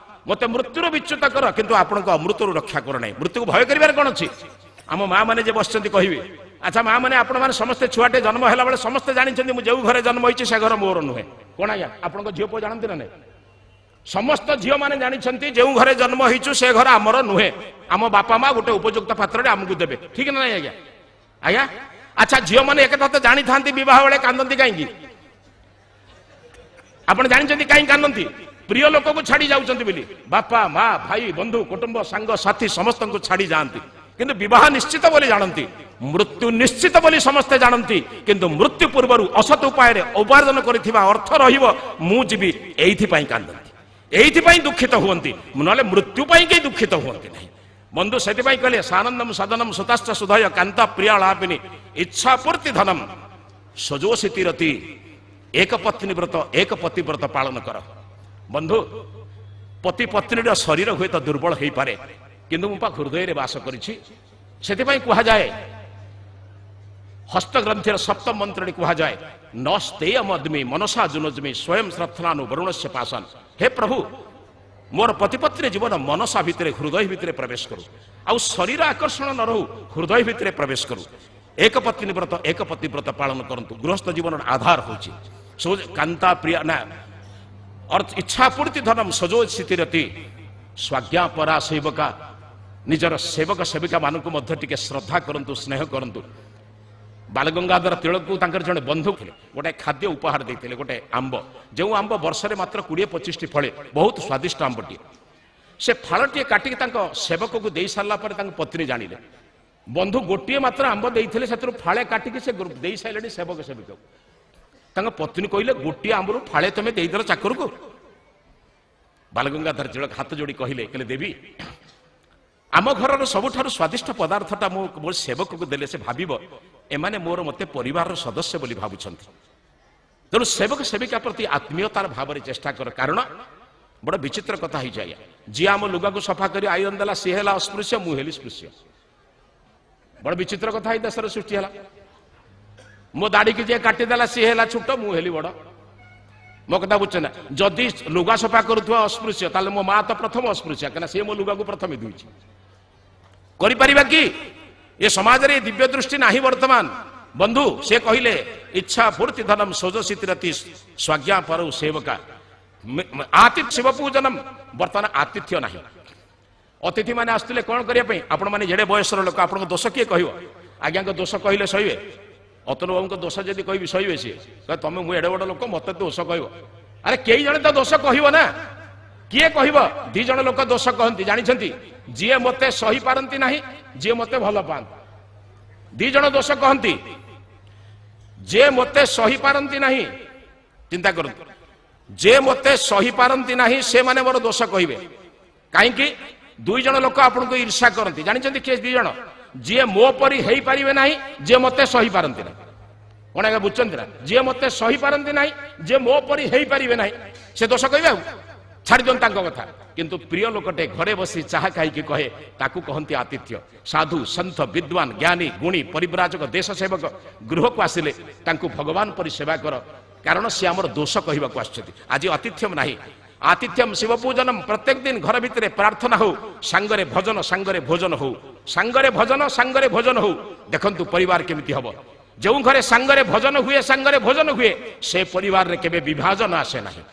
ମତେ ମୃତ୍ୟୁର ବିଚ୍ୟୁତ କର, କିନ୍ତୁ ଆପଣଙ୍କ ଅମୃତରୁ ରକ୍ଷା କର ନାହିଁ। ମୃତ୍ୟୁକୁ ଭୟ କରିବାର କଣ ଅଛି? ଆମ ମା ମାନେ ଯେ ବସିଛନ୍ତି କହିବେ, ଆଚ୍ଛା ମା ମାନେ ଆପଣମାନେ ସମସ୍ତେ ଛୁଆଟେ ଜନ୍ମ ହେଲା ବେଳେ ସମସ୍ତେ ଜାଣିଛନ୍ତି ମୁଁ ଯେଉଁ ଘରେ ଜନ୍ମ ହେଇଛି ସେ ଘର ମୋର ନୁହେଁ। କଣ ଆଜ୍ଞା ଆପଣଙ୍କ ଝିଅ ପୁଅ ଜାଣନ୍ତି ନା ନାଇଁ? ସମସ୍ତ ଝିଅମାନେ ଜାଣିଛନ୍ତି ଯେଉଁ ଘରେ ଜନ୍ମ ହେଇଛୁ ସେ ଘର ଆମର ନୁହେଁ, ଆମ ବାପା ମା ଗୋଟେ ଉପଯୁକ୍ତ ପାତ୍ରରେ ଆମକୁ ଦେବେ, ଠିକ ନା ନାଇଁ ଆଜ୍ଞା? ଆଜ୍ଞା ଆଚ୍ଛା ଝିଅମାନେ ଏକଥା ତ ଜାଣିଥାନ୍ତି, ବିବାହ ବେଳେ କାନ୍ଦନ୍ତି କାହିଁକି? ଆପଣ ଜାଣିଛନ୍ତି କାହିଁକି କାନ୍ଦନ୍ତି? ପ୍ରିୟ ଲୋକକୁ ଛାଡ଼ି ଯାଉଛନ୍ତି ବୋଲି। ବାପା ମା ଭାଇ ବନ୍ଧୁ କୁଟୁମ୍ବ ସାଙ୍ଗ ସାଥୀ ସମସ୍ତଙ୍କୁ ଛାଡ଼ି ଯାଆନ୍ତି, କିନ୍ତୁ ବିବାହ ନିଶ୍ଚିତ ବୋଲି ଜାଣନ୍ତି, ମୃତ୍ୟୁ ନିଶ୍ଚିତ ବୋଲି ସମସ୍ତେ ଜାଣନ୍ତି, କିନ୍ତୁ ମୃତ୍ୟୁ ପୂର୍ବରୁ ଅସତ ଉପାୟରେ ଉପାର୍ଜନ କରିଥିବା ଅର୍ଥ ରହିବ, ମୁଁ ଯିବି, ଏଇଥିପାଇଁ କାନ୍ଦନ୍ତି, ଏଇଥିପାଇଁ ଦୁଃଖିତ ହୁଅନ୍ତି, ନହେଲେ ମୃତ୍ୟୁ ପାଇଁ କେହି ଦୁଃଖିତ ହୁଅନ୍ତି ନାହିଁ। ବନ୍ଧୁ ସେଥିପାଇଁ କହିଲେ ସାନନ୍ଦମ ସଦନମ ସୁତାଶ୍ଚ ସୁଧୟ କାନ୍ତ ପ୍ରିୟାଳାପିନି ଇଚ୍ଛା ପୂର୍ତ୍ତି ଧନମ ସଜୋଷିତିରତି। ଏକ ପତ୍ନୀ ବ୍ରତ, ଏକ ପତି ବ୍ରତ ପାଳନ କର। ବନ୍ଧୁ ପତି ପତ୍ନୀର ଶରୀର ହୁଏତ ଦୁର୍ବଳ ହେଇପାରେ, କିନ୍ତୁ ମୁଁ ପା ହୃଦୟରେ ବାସ କରିଛି। ସେଥିପାଇଁ କୁହାଯାଏ ହସ୍ତଗ୍ରନ୍ଥିର ସପ୍ତମ ମନ୍ତ୍ରରେ କୁହାଯାଏ ନ ସ୍ତେୟମଦ୍ମି ମନସା ଜୁନଜମି ସ୍ୱୟଂ ଶ୍ରତ୍ନାନୁ ବରୁଣସ୍ୟ ପାଶନ। ହେ ପ୍ରଭୁ, ମୋର ପତିପତ୍ନୀ ଜୀବନ ମନସା ଭିତରେ ହୃଦୟ ଭିତରେ ପ୍ରବେଶ କରୁ, ଆଉ ଶରୀର ଆକର୍ଷଣ ନ ରହୁ, ହୃଦୟ ଭିତରେ ପ୍ରବେଶ କରୁ। ଏକ ପତ୍ନୀ ବ୍ରତ, ଏକ ପତି ବ୍ରତ ପାଳନ କରନ୍ତୁ। ଗୃହସ୍ଥ ଜୀବନର ଆଧାର ହେଉଛି କାନ୍ତା ପ୍ରିୟା ନା ଅର୍ଥ ଇଚ୍ଛା ପୂର୍ତ୍ତି ଧନମ ସଜୋ ସ୍ଥିତିରତି ସ୍ୱାଜ୍ଞା ପରା ସେବକା। ନିଜର ସେବକ ସେବିକା ମାନଙ୍କୁ ମଧ୍ୟ ଟିକେ ଶ୍ରଦ୍ଧା କରନ୍ତୁ, ସ୍ନେହ କରନ୍ତୁ। ବାଲଗଙ୍ଗାଧର ତିଳକକୁ ତାଙ୍କର ଜଣେ ବନ୍ଧୁ ଥିଲେ, ଗୋଟେ ଖାଦ୍ୟ ଉପହାର ଦେଇଥିଲେ, ଗୋଟେ ଆମ୍ବ, ଯେଉଁ ଆମ୍ବ ବର୍ଷରେ ମାତ୍ର 20-25ଟି ଫଳେ, ବହୁତ ସ୍ୱାଦିଷ୍ଟ ଆମ୍ବଟିଏ। ସେ ଫଳଟିଏ କାଟିକି ତାଙ୍କ ସେବକକୁ ଦେଇ ସାରିଲା ପରେ ତାଙ୍କ ପତ୍ନୀ ଜାଣିଲେ ବନ୍ଧୁ ଗୋଟିଏ ମାତ୍ର ଆମ୍ବ ଦେଇଥିଲେ, ସେଥିରୁ ଫାଳେ କାଟିକି ସେ ଦେଇ ସାରିଲେଣି ସେବକ ସେବିକାକୁ। ତାଙ୍କ ପତ୍ନୀ କହିଲେ ଗୋଟିଏ ଆମ୍ବରୁ ଫାଳେ ତମେ ଦେଇଦେଲ ଚାକରକୁ? ବାଲଗଙ୍ଗାଧର ତିଳକ ହାତ ଯୋଡ଼ି କହିଲେ, କହିଲେ ଦେବୀ, ଆମ ଘରର ସବୁଠାରୁ ସ୍ୱାଦିଷ୍ଟ ପଦାର୍ଥଟା ମୁଁ ମୋ ସେବକକୁ ଦେଲେ ସେ ଭାବିବ ଏମାନେ ମୋର ମୋତେ ପରିବାରର ସଦସ୍ୟ ବୋଲି ଭାବୁଛନ୍ତି। ତେଣୁ ସେବକ ସେବିକା ପ୍ରତି ଆତ୍ମୀୟତାର ଭାବରେ ଚେଷ୍ଟା କର। କାରଣ ବଡ଼ ବିଚିତ୍ର କଥା ହେଇଛି ଆଜ୍ଞା, ଯିଏ ଆମ ଲୁଗାକୁ ସଫା କରି ଆଇରନ୍ ଦେଲା ସିଏ ହେଲା ଅସ୍ପୃଶ୍ୟ, ମୁଁ ହେଲି ସ୍ପୃଶ୍ୟ। ବଡ଼ ବିଚିତ୍ର କଥା ହେଇ ଦେଶରେ ସୃଷ୍ଟି ହେଲା। ମୋ ଦାଢ଼ିକି ଯିଏ କାଟିଦେଲା ସିଏ ହେଲା ଛୋଟ, ମୁଁ ହେଲି ବଡ଼। ମୋ କଥା ବୁଝୁଛ ନା? ଯଦି ଲୁଗା ସଫା କରୁଥିବା ଅସ୍ପୃଶ୍ୟ, ତାହେଲେ ମୋ ମା ତ ପ୍ରଥମ ଅସ୍ପୃଶ୍ୟ, କାହିଁକିନା ସିଏ ମୋ ଲୁଗାକୁ ପ୍ରଥମେ ଧୋଇଛି। କରିପାରିବା କି? ଏ ସମାଜରେ ଦିବ୍ୟ ଦୃଷ୍ଟି ନାହିଁ ବର୍ତ୍ତମାନ। ବନ୍ଧୁ ସେ କହିଲେ ଇଚ୍ଛା ପୂର୍ତ୍ତି ଧନମ ସୋଜସିତିରତି ସ୍ୱାଜ୍ଞା ପରଉ ସେବକା ଆତିଥ୍ୟ ଶିବ ପୂଜନମ। ବର୍ତ୍ତମାନ ଆତିଥ୍ୟ ନାହିଁ। ଅତିଥି ମାନେ ଆସୁଥିଲେ କଣ କରିବା ପାଇଁ? ଆପଣମାନେ ଯେଡ଼େ ବୟସର ଲୋକ, ଆପଣଙ୍କ ଦୋଷ କିଏ କହିବ? ଆଜ୍ଞାଙ୍କ ଦୋଷ କହିଲେ ସହିବେ? ଅତନୁ ବାବୁଙ୍କ ଦୋଷ ଯଦି କହିବି ସହିବେ? ସିଏ ତମେ ମୁଁ ଏଡ଼େ ବଡ଼ ଲୋକ, ମତେ ଦୋଷ କହିବ? ଆରେ କେହି ଜଣେ ତ ଦୋଷ କହିବ ନା, କିଏ କହିବ? ଦି ଜଣ ଲୋକ ଦୋଷ କହନ୍ତି ଜାଣିଛନ୍ତି, ଯିଏ ମତେ ସହିପାରନ୍ତି ନାହିଁ, ଯିଏ ମତେ ଭଲ ପାଆନ୍ତି। ଦି ଜଣ ଦୋଷ କହନ୍ତି, ଯିଏ ମତେ ସହିପାରନ୍ତି ନାହିଁ, ଚିନ୍ତା କରନ୍ତୁ, ଯେ ମତେ ସହିପାରନ୍ତି ନାହିଁ ସେମାନେ ମୋର ଦୋଷ କହିବେ। କାହିଁକି? ଦୁଇ ଜଣ ଲୋକ ଆପଣଙ୍କୁ ଈର୍ଷା କରନ୍ତି ଜାଣିଛନ୍ତି କିଏ ଦି ଜଣ? ଯିଏ ମୋ ପରି ହେଇପାରିବେ ନାହିଁ, ଯିଏ ମତେ ସହିପାରନ୍ତି ନାହିଁ। କଣ ଆଜ୍ଞା ବୁଝୁଛନ୍ତି ନା? ଯିଏ ମତେ ସହିପାରନ୍ତି ନାହିଁ, ଯିଏ ମୋ ପରି ହେଇପାରିବେ ନାହିଁ, ସେ ଦୋଷ କହିବେ। ଆଉ ଛାଡ଼ି ଦିଅନ୍ତୁ ତାଙ୍କ କଥା। କିନ୍ତୁ ପ୍ରିୟ ଲୋକଟେ ଘରେ ବସି ଚାହା ଖାଇକି କହେ, ତାକୁ କହନ୍ତି ଆତିଥ୍ୟ। ସାଧୁ ସନ୍ଥ ବିଦ୍ୱାନ ଜ୍ଞାନୀ ଗୁଣୀ ପରିବ୍ରାଜକ ଦେଶ ସେବକ ଗୃହକୁ ଆସିଲେ ତାଙ୍କୁ ଭଗବାନ ପରି ସେବା କର, କାରଣ ସେ ଆମର ଦୋଷ କହିବାକୁ ଆସିଛନ୍ତି। ଆଜି ଆତିଥ୍ୟମ ନାହିଁ। ଆତିଥ୍ୟମ ଶିବ ପୂଜନମ। ପ୍ରତ୍ୟେକ ଦିନ ଘର ଭିତରେ ପ୍ରାର୍ଥନା ହଉ, ସାଙ୍ଗରେ ଭଜନ, ସାଙ୍ଗରେ ଭୋଜନ ହଉ, ସାଙ୍ଗରେ ଭଜନ, ସାଙ୍ଗରେ ଭୋଜନ ହଉ। ଦେଖନ୍ତୁ ପରିବାର କେମିତି ହବ। ଯେଉଁ ଘରେ ସାଙ୍ଗରେ ଭଜନ ହୁଏ, ସାଙ୍ଗରେ ଭୋଜନ ହୁଏ, ସେ ପରିବାରରେ କେବେ ବିଭାଜନ ଆସେ ନାହିଁ।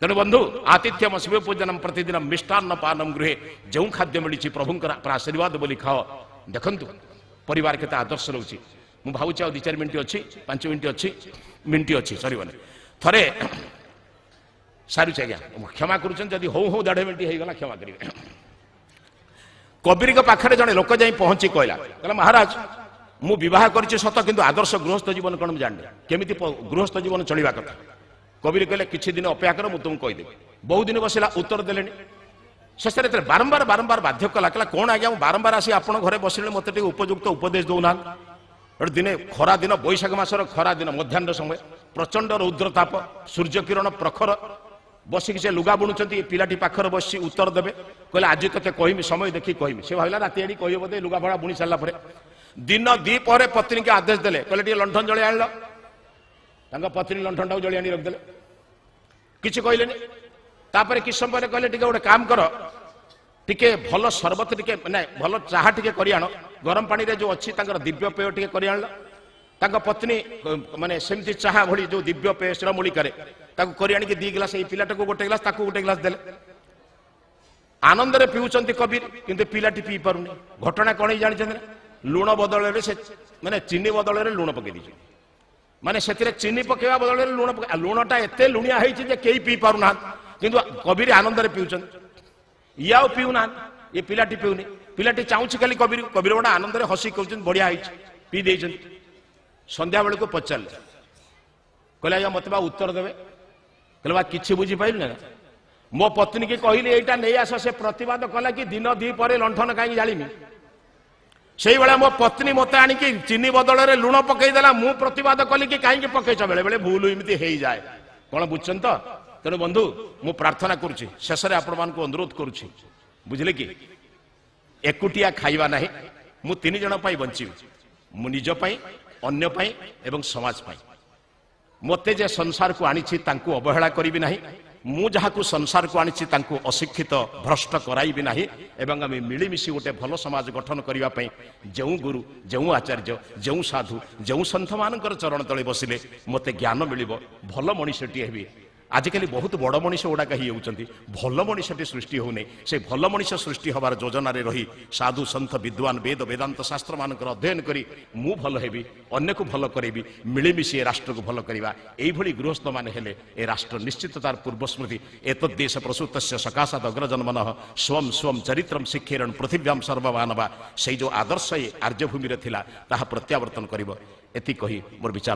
ତେଣୁ ବନ୍ଧୁ ଆତିଥ୍ୟମ ଶିବ ପୂଜନମ ପ୍ରତିଦିନ ମିଷ୍ଟାନ୍ନ ପାନମ ଗୃହେ। ଯେଉଁ ଖାଦ୍ୟ ମିଳିଛି ପ୍ରଭୁଙ୍କର ଆଶୀର୍ବାଦ ବୋଲି ଖାଅ। ଦେଖନ୍ତୁ ପରିବାର କେତେ ଆଦର୍ଶ ରହୁଛି। ମୁଁ ଭାବୁଛି ଆଉ 2-4 ମିନିଟ୍ ଅଛି, 5 ମିନିଟ୍ ଅଛି, ମିନିଟ୍ ଅଛି, ସରିବନି। ଥରେ ସାରୁଛି ଆଜ୍ଞା, କ୍ଷମା କରୁଛନ୍ତି ଯଦି ହଉ ହଉ 1.5 ମିନିଟ୍ ହେଇଗଲା, କ୍ଷମା କରିବେ। କବୀରଙ୍କ ପାଖରେ ଜଣେ ଲୋକ ଯାଇ ପହଞ୍ଚି କହିଲା, କହିଲା ମହାରାଜ ମୁଁ ବିବାହ କରିଛି ସତ, କିନ୍ତୁ ଆଦର୍ଶ ଗୃହସ୍ଥ ଜୀବନ କଣ ମୁଁ ଜାଣିନି, କେମିତି ଗୃହସ୍ଥ ଜୀବନ ଚଳିବା କଥା। କବୀର କହିଲେ କିଛି ଦିନ ଅପେକ୍ଷା କର, ମୁଁ ତୁମକୁ କହିଦେବି। ବହୁ ଦିନ ବସିଲା, ଉତ୍ତର ଦେଲେନି। ଶେଷରେ ଯେତେବେଳେ ବାରମ୍ବାର ବାରମ୍ବାର ବାଧ୍ୟ କଲା, କହିଲା କଣ ଆଜ୍ଞା ମୁଁ ବାରମ୍ବାର ଆସି ଆପଣଙ୍କ ଘରେ ବସିଲେ ମୋତେ ଟିକେ ଉପଯୁକ୍ତ ଉପଦେଶ ଦଉନାହାନ୍ତି। ଏଠୁ ଦିନେ ଖରା ଦିନ, ବୈଶାଖ ମାସର ଖରା ଦିନ, ମଧ୍ୟାହ୍ନ ସମୟ, ପ୍ରଚଣ୍ଡ ରୌଦ୍ରତାପ, ସୂର୍ଯ୍ୟ କିରଣ ପ୍ରଖର, ବସିକି ସେ ଲୁଗା ବୁଣୁଛନ୍ତି। ଏ ପିଲାଟି ପାଖରେ ବସି ଉତ୍ତର ଦେବେ। କହିଲେ ଆଜି ତତେ କହିମି, ସମୟ ଦେଖିକି କହିମି। ସେ ଭାବିଲା ରାତି ଆଡ଼ି କହିବ ବୋଧେ, ଲୁଗା ଫୁଗା ବୁଣି ସାରିଲା ପରେ। ଦିନ ଦ୍ୱିପହରେ ପତ୍ନୀକି ଆଦେଶ ଦେଲେ, କହିଲେ ଟିକେ ଲଣ୍ଠନ ଜଳି ଆଣିଲ। ତାଙ୍କ ପତ୍ନୀ ଲଣ୍ଠନଟାକୁ ଜଳି ଆଣି ରଖିଦେଲେ, କିଛି କହିଲେନି। ତାପରେ କିଛି ସମୟ ପରେ କହିଲେ ଟିକେ ଗୋଟେ କାମ କର, ଟିକେ ଭଲ ସରବତ ଟିକେ, ମାନେ ଭଲ ଚାହା ଟିକେ କରି ଆଣ, ଗରମ ପାଣିରେ ଯୋଉ ଅଛି ତାଙ୍କର ଦିବ୍ୟ ପେୟ ଟିକେ କରି ଆଣିଲା। ତାଙ୍କ ପତ୍ନୀ ମାନେ ସେମିତି ଚାହା ଭଳି ଯୋଉ ଦିବ୍ୟ ପେୟ ଶିରମୂଳିକାରେ ତାକୁ କରି ଆଣିକି 2 ଗ୍ଲାସ, ଏଇ ପିଲାଟାକୁ ଗୋଟେ ଗ୍ଲାସ, ତାକୁ ଗୋଟେ ଗ୍ଲାସ ଦେଲେ। ଆନନ୍ଦରେ ପିଉଛନ୍ତି କବୀର, କିନ୍ତୁ ପିଲାଟି ପିଇ ପାରୁନି। ଘଟଣା କଣ ହେଇ ଜାଣିଛନ୍ତି ନା? ଲୁଣ ବଦଳରେ ସେ ମାନେ ଚିନି ବଦଳରେ ଲୁଣ ପକେଇ ଦେଇଛନ୍ତି। ମାନେ ସେଥିରେ ଚିନି ପକେଇବା ବଦଳରେ ଲୁଣ ପକେଇ, ଲୁଣଟା ଏତେ ଲୁଣିଆ ହେଇଛି ଯେ କେହି ପିଇ ପାରୁନାହାନ୍ତି, କିନ୍ତୁ କବୀର ଆନନ୍ଦରେ ପିଉଛନ୍ତି। ଇଏ ଆଉ ପିଉନାହାନ୍ତି, ଏ ପିଲାଟି ପିଉନି। ପିଲାଟି ଚାହୁଁଛି ଖାଲି କବୀର, କବୀର ବଡ ଆନନ୍ଦରେ ହସି କହୁଛନ୍ତି ବଢିଆ ହେଇଛି, ପିଇ ଦେଇଛନ୍ତି। ସନ୍ଧ୍ୟା ବେଳକୁ ପଚାରିଲେ, କହିଲେ ଆଜ୍ଞା ମତେ ବା ଉତ୍ତର ଦେବେ। କହିଲେ ବା କିଛି ବୁଝିପାରିଲି ନା, ମୋ ପତ୍ନୀ କି କହିଲି ଏଇଟା ନେଇ ଆସ, ସେ ପ୍ରତିବାଦ କଲା କି ଦିନ ଦି ପରେ ଲଣ୍ଠନ କାହିଁକି ଜାଳିମି। ସେଇଭଳିଆ ମୋ ପତ୍ନୀ ମତେ ଆଣିକି ଚିନି ବଦଳରେ ଲୁଣ ପକେଇଦେଲା, ମୁଁ ପ୍ରତିବାଦ କଲି କି କାହିଁକି ପକେଇଛ। ବେଳେ ବେଳେ ଭୁଲ ଏମିତି ହେଇଯାଏ, କଣ ବୁଝୁଛନ୍ତି ତ? ତେଣୁ ବନ୍ଧୁ ମୁଁ ପ୍ରାର୍ଥନା କରୁଛି, ଶେଷରେ ଆପଣମାନଙ୍କୁ ଅନୁରୋଧ କରୁଛି, ବୁଝିଲେ କି, ଏକୁଟିଆ ଖାଇବା ନାହିଁ। ମୁଁ 3 ଜଣ ପାଇଁ ବଞ୍ଚିବି, ମୁଁ ନିଜ ପାଇଁ, ଅନ୍ୟ ପାଇଁ ଏବଂ ସମାଜ ପାଇଁ। ମୋତେ ଯେ ସଂସାରକୁ ଆଣିଛି ତାଙ୍କୁ ଅବହେଳା କରିବି ନାହିଁ, ମୁଁ ଯାହାକୁ ସଂସାରକୁ ଆଣିଛି ତାଙ୍କୁ ଅଶିକ୍ଷିତ ଭ୍ରଷ୍ଟ କରାଇବି ନାହିଁ, ଏବଂ ଆମେ ମିଳିମିଶି ଗୋଟେ ଭଲ ସମାଜ ଗଠନ କରିବା ପାଇଁ ଯେଉଁ ଗୁରୁ, ଯେଉଁ ଆଚାର୍ଯ୍ୟ, ଯେଉଁ ସାଧୁ, ଯେଉଁ ସନ୍ଥମାନଙ୍କର ଚରଣ ତଳେ ବସିଲେ ମୋତେ ଜ୍ଞାନ ମିଳିବ, ଭଲ ମଣିଷଟିଏ ହେବି। ଆଜିକାଲି ବହୁତ ବଡ଼ ମଣିଷ ଗୁଡ଼ାକ ହେଇଯାଉଛନ୍ତି, ଭଲ ମଣିଷଟି ସୃଷ୍ଟି ହେଉନି। ସେ ଭଲ ମଣିଷ ସୃଷ୍ଟି ହେବାର ଯୋଜନାରେ ରହି ସାଧୁ ସନ୍ଥ ବିଦ୍ୱାନ ବେଦ ବେଦାନ୍ତ ଶାସ୍ତ୍ରମାନଙ୍କର ଅଧ୍ୟୟନ କରି ମୁଁ ଭଲ ହେବି, ଅନ୍ୟକୁ ଭଲ କରାଇବି, ମିଳିମିଶି ଏ ରାଷ୍ଟ୍ରକୁ ଭଲ କରିବା। ଏଇଭଳି ଗୃହସ୍ଥମାନେ ହେଲେ ଏ ରାଷ୍ଟ୍ର ନିଶ୍ଚିତ ତାର ପୂର୍ବସ୍ମୃତି। ଏତଦ୍ଦେଶ ପ୍ରସୂତସ୍ୟ ସକାଶାଦ ଅଗ୍ରଜନ୍ମନଃ ସ୍ୱಂ ସ୍ୱಂ ଚରିତ୍ରಂ ଶିକ୍ଷେରଣ ପୃଥିବ୍ୟାಂ ସର୍ବମାନବା। ସେଇ ଯେଉଁ ଆଦର୍ଶ ଏ ଆର୍ଯ୍ୟଭୂମିରେ ଥିଲା ତାହା ପ୍ରତ୍ୟାବର୍ତ୍ତନ କରିବ। ଏତିକି କହି ମୋର ବିଚାର।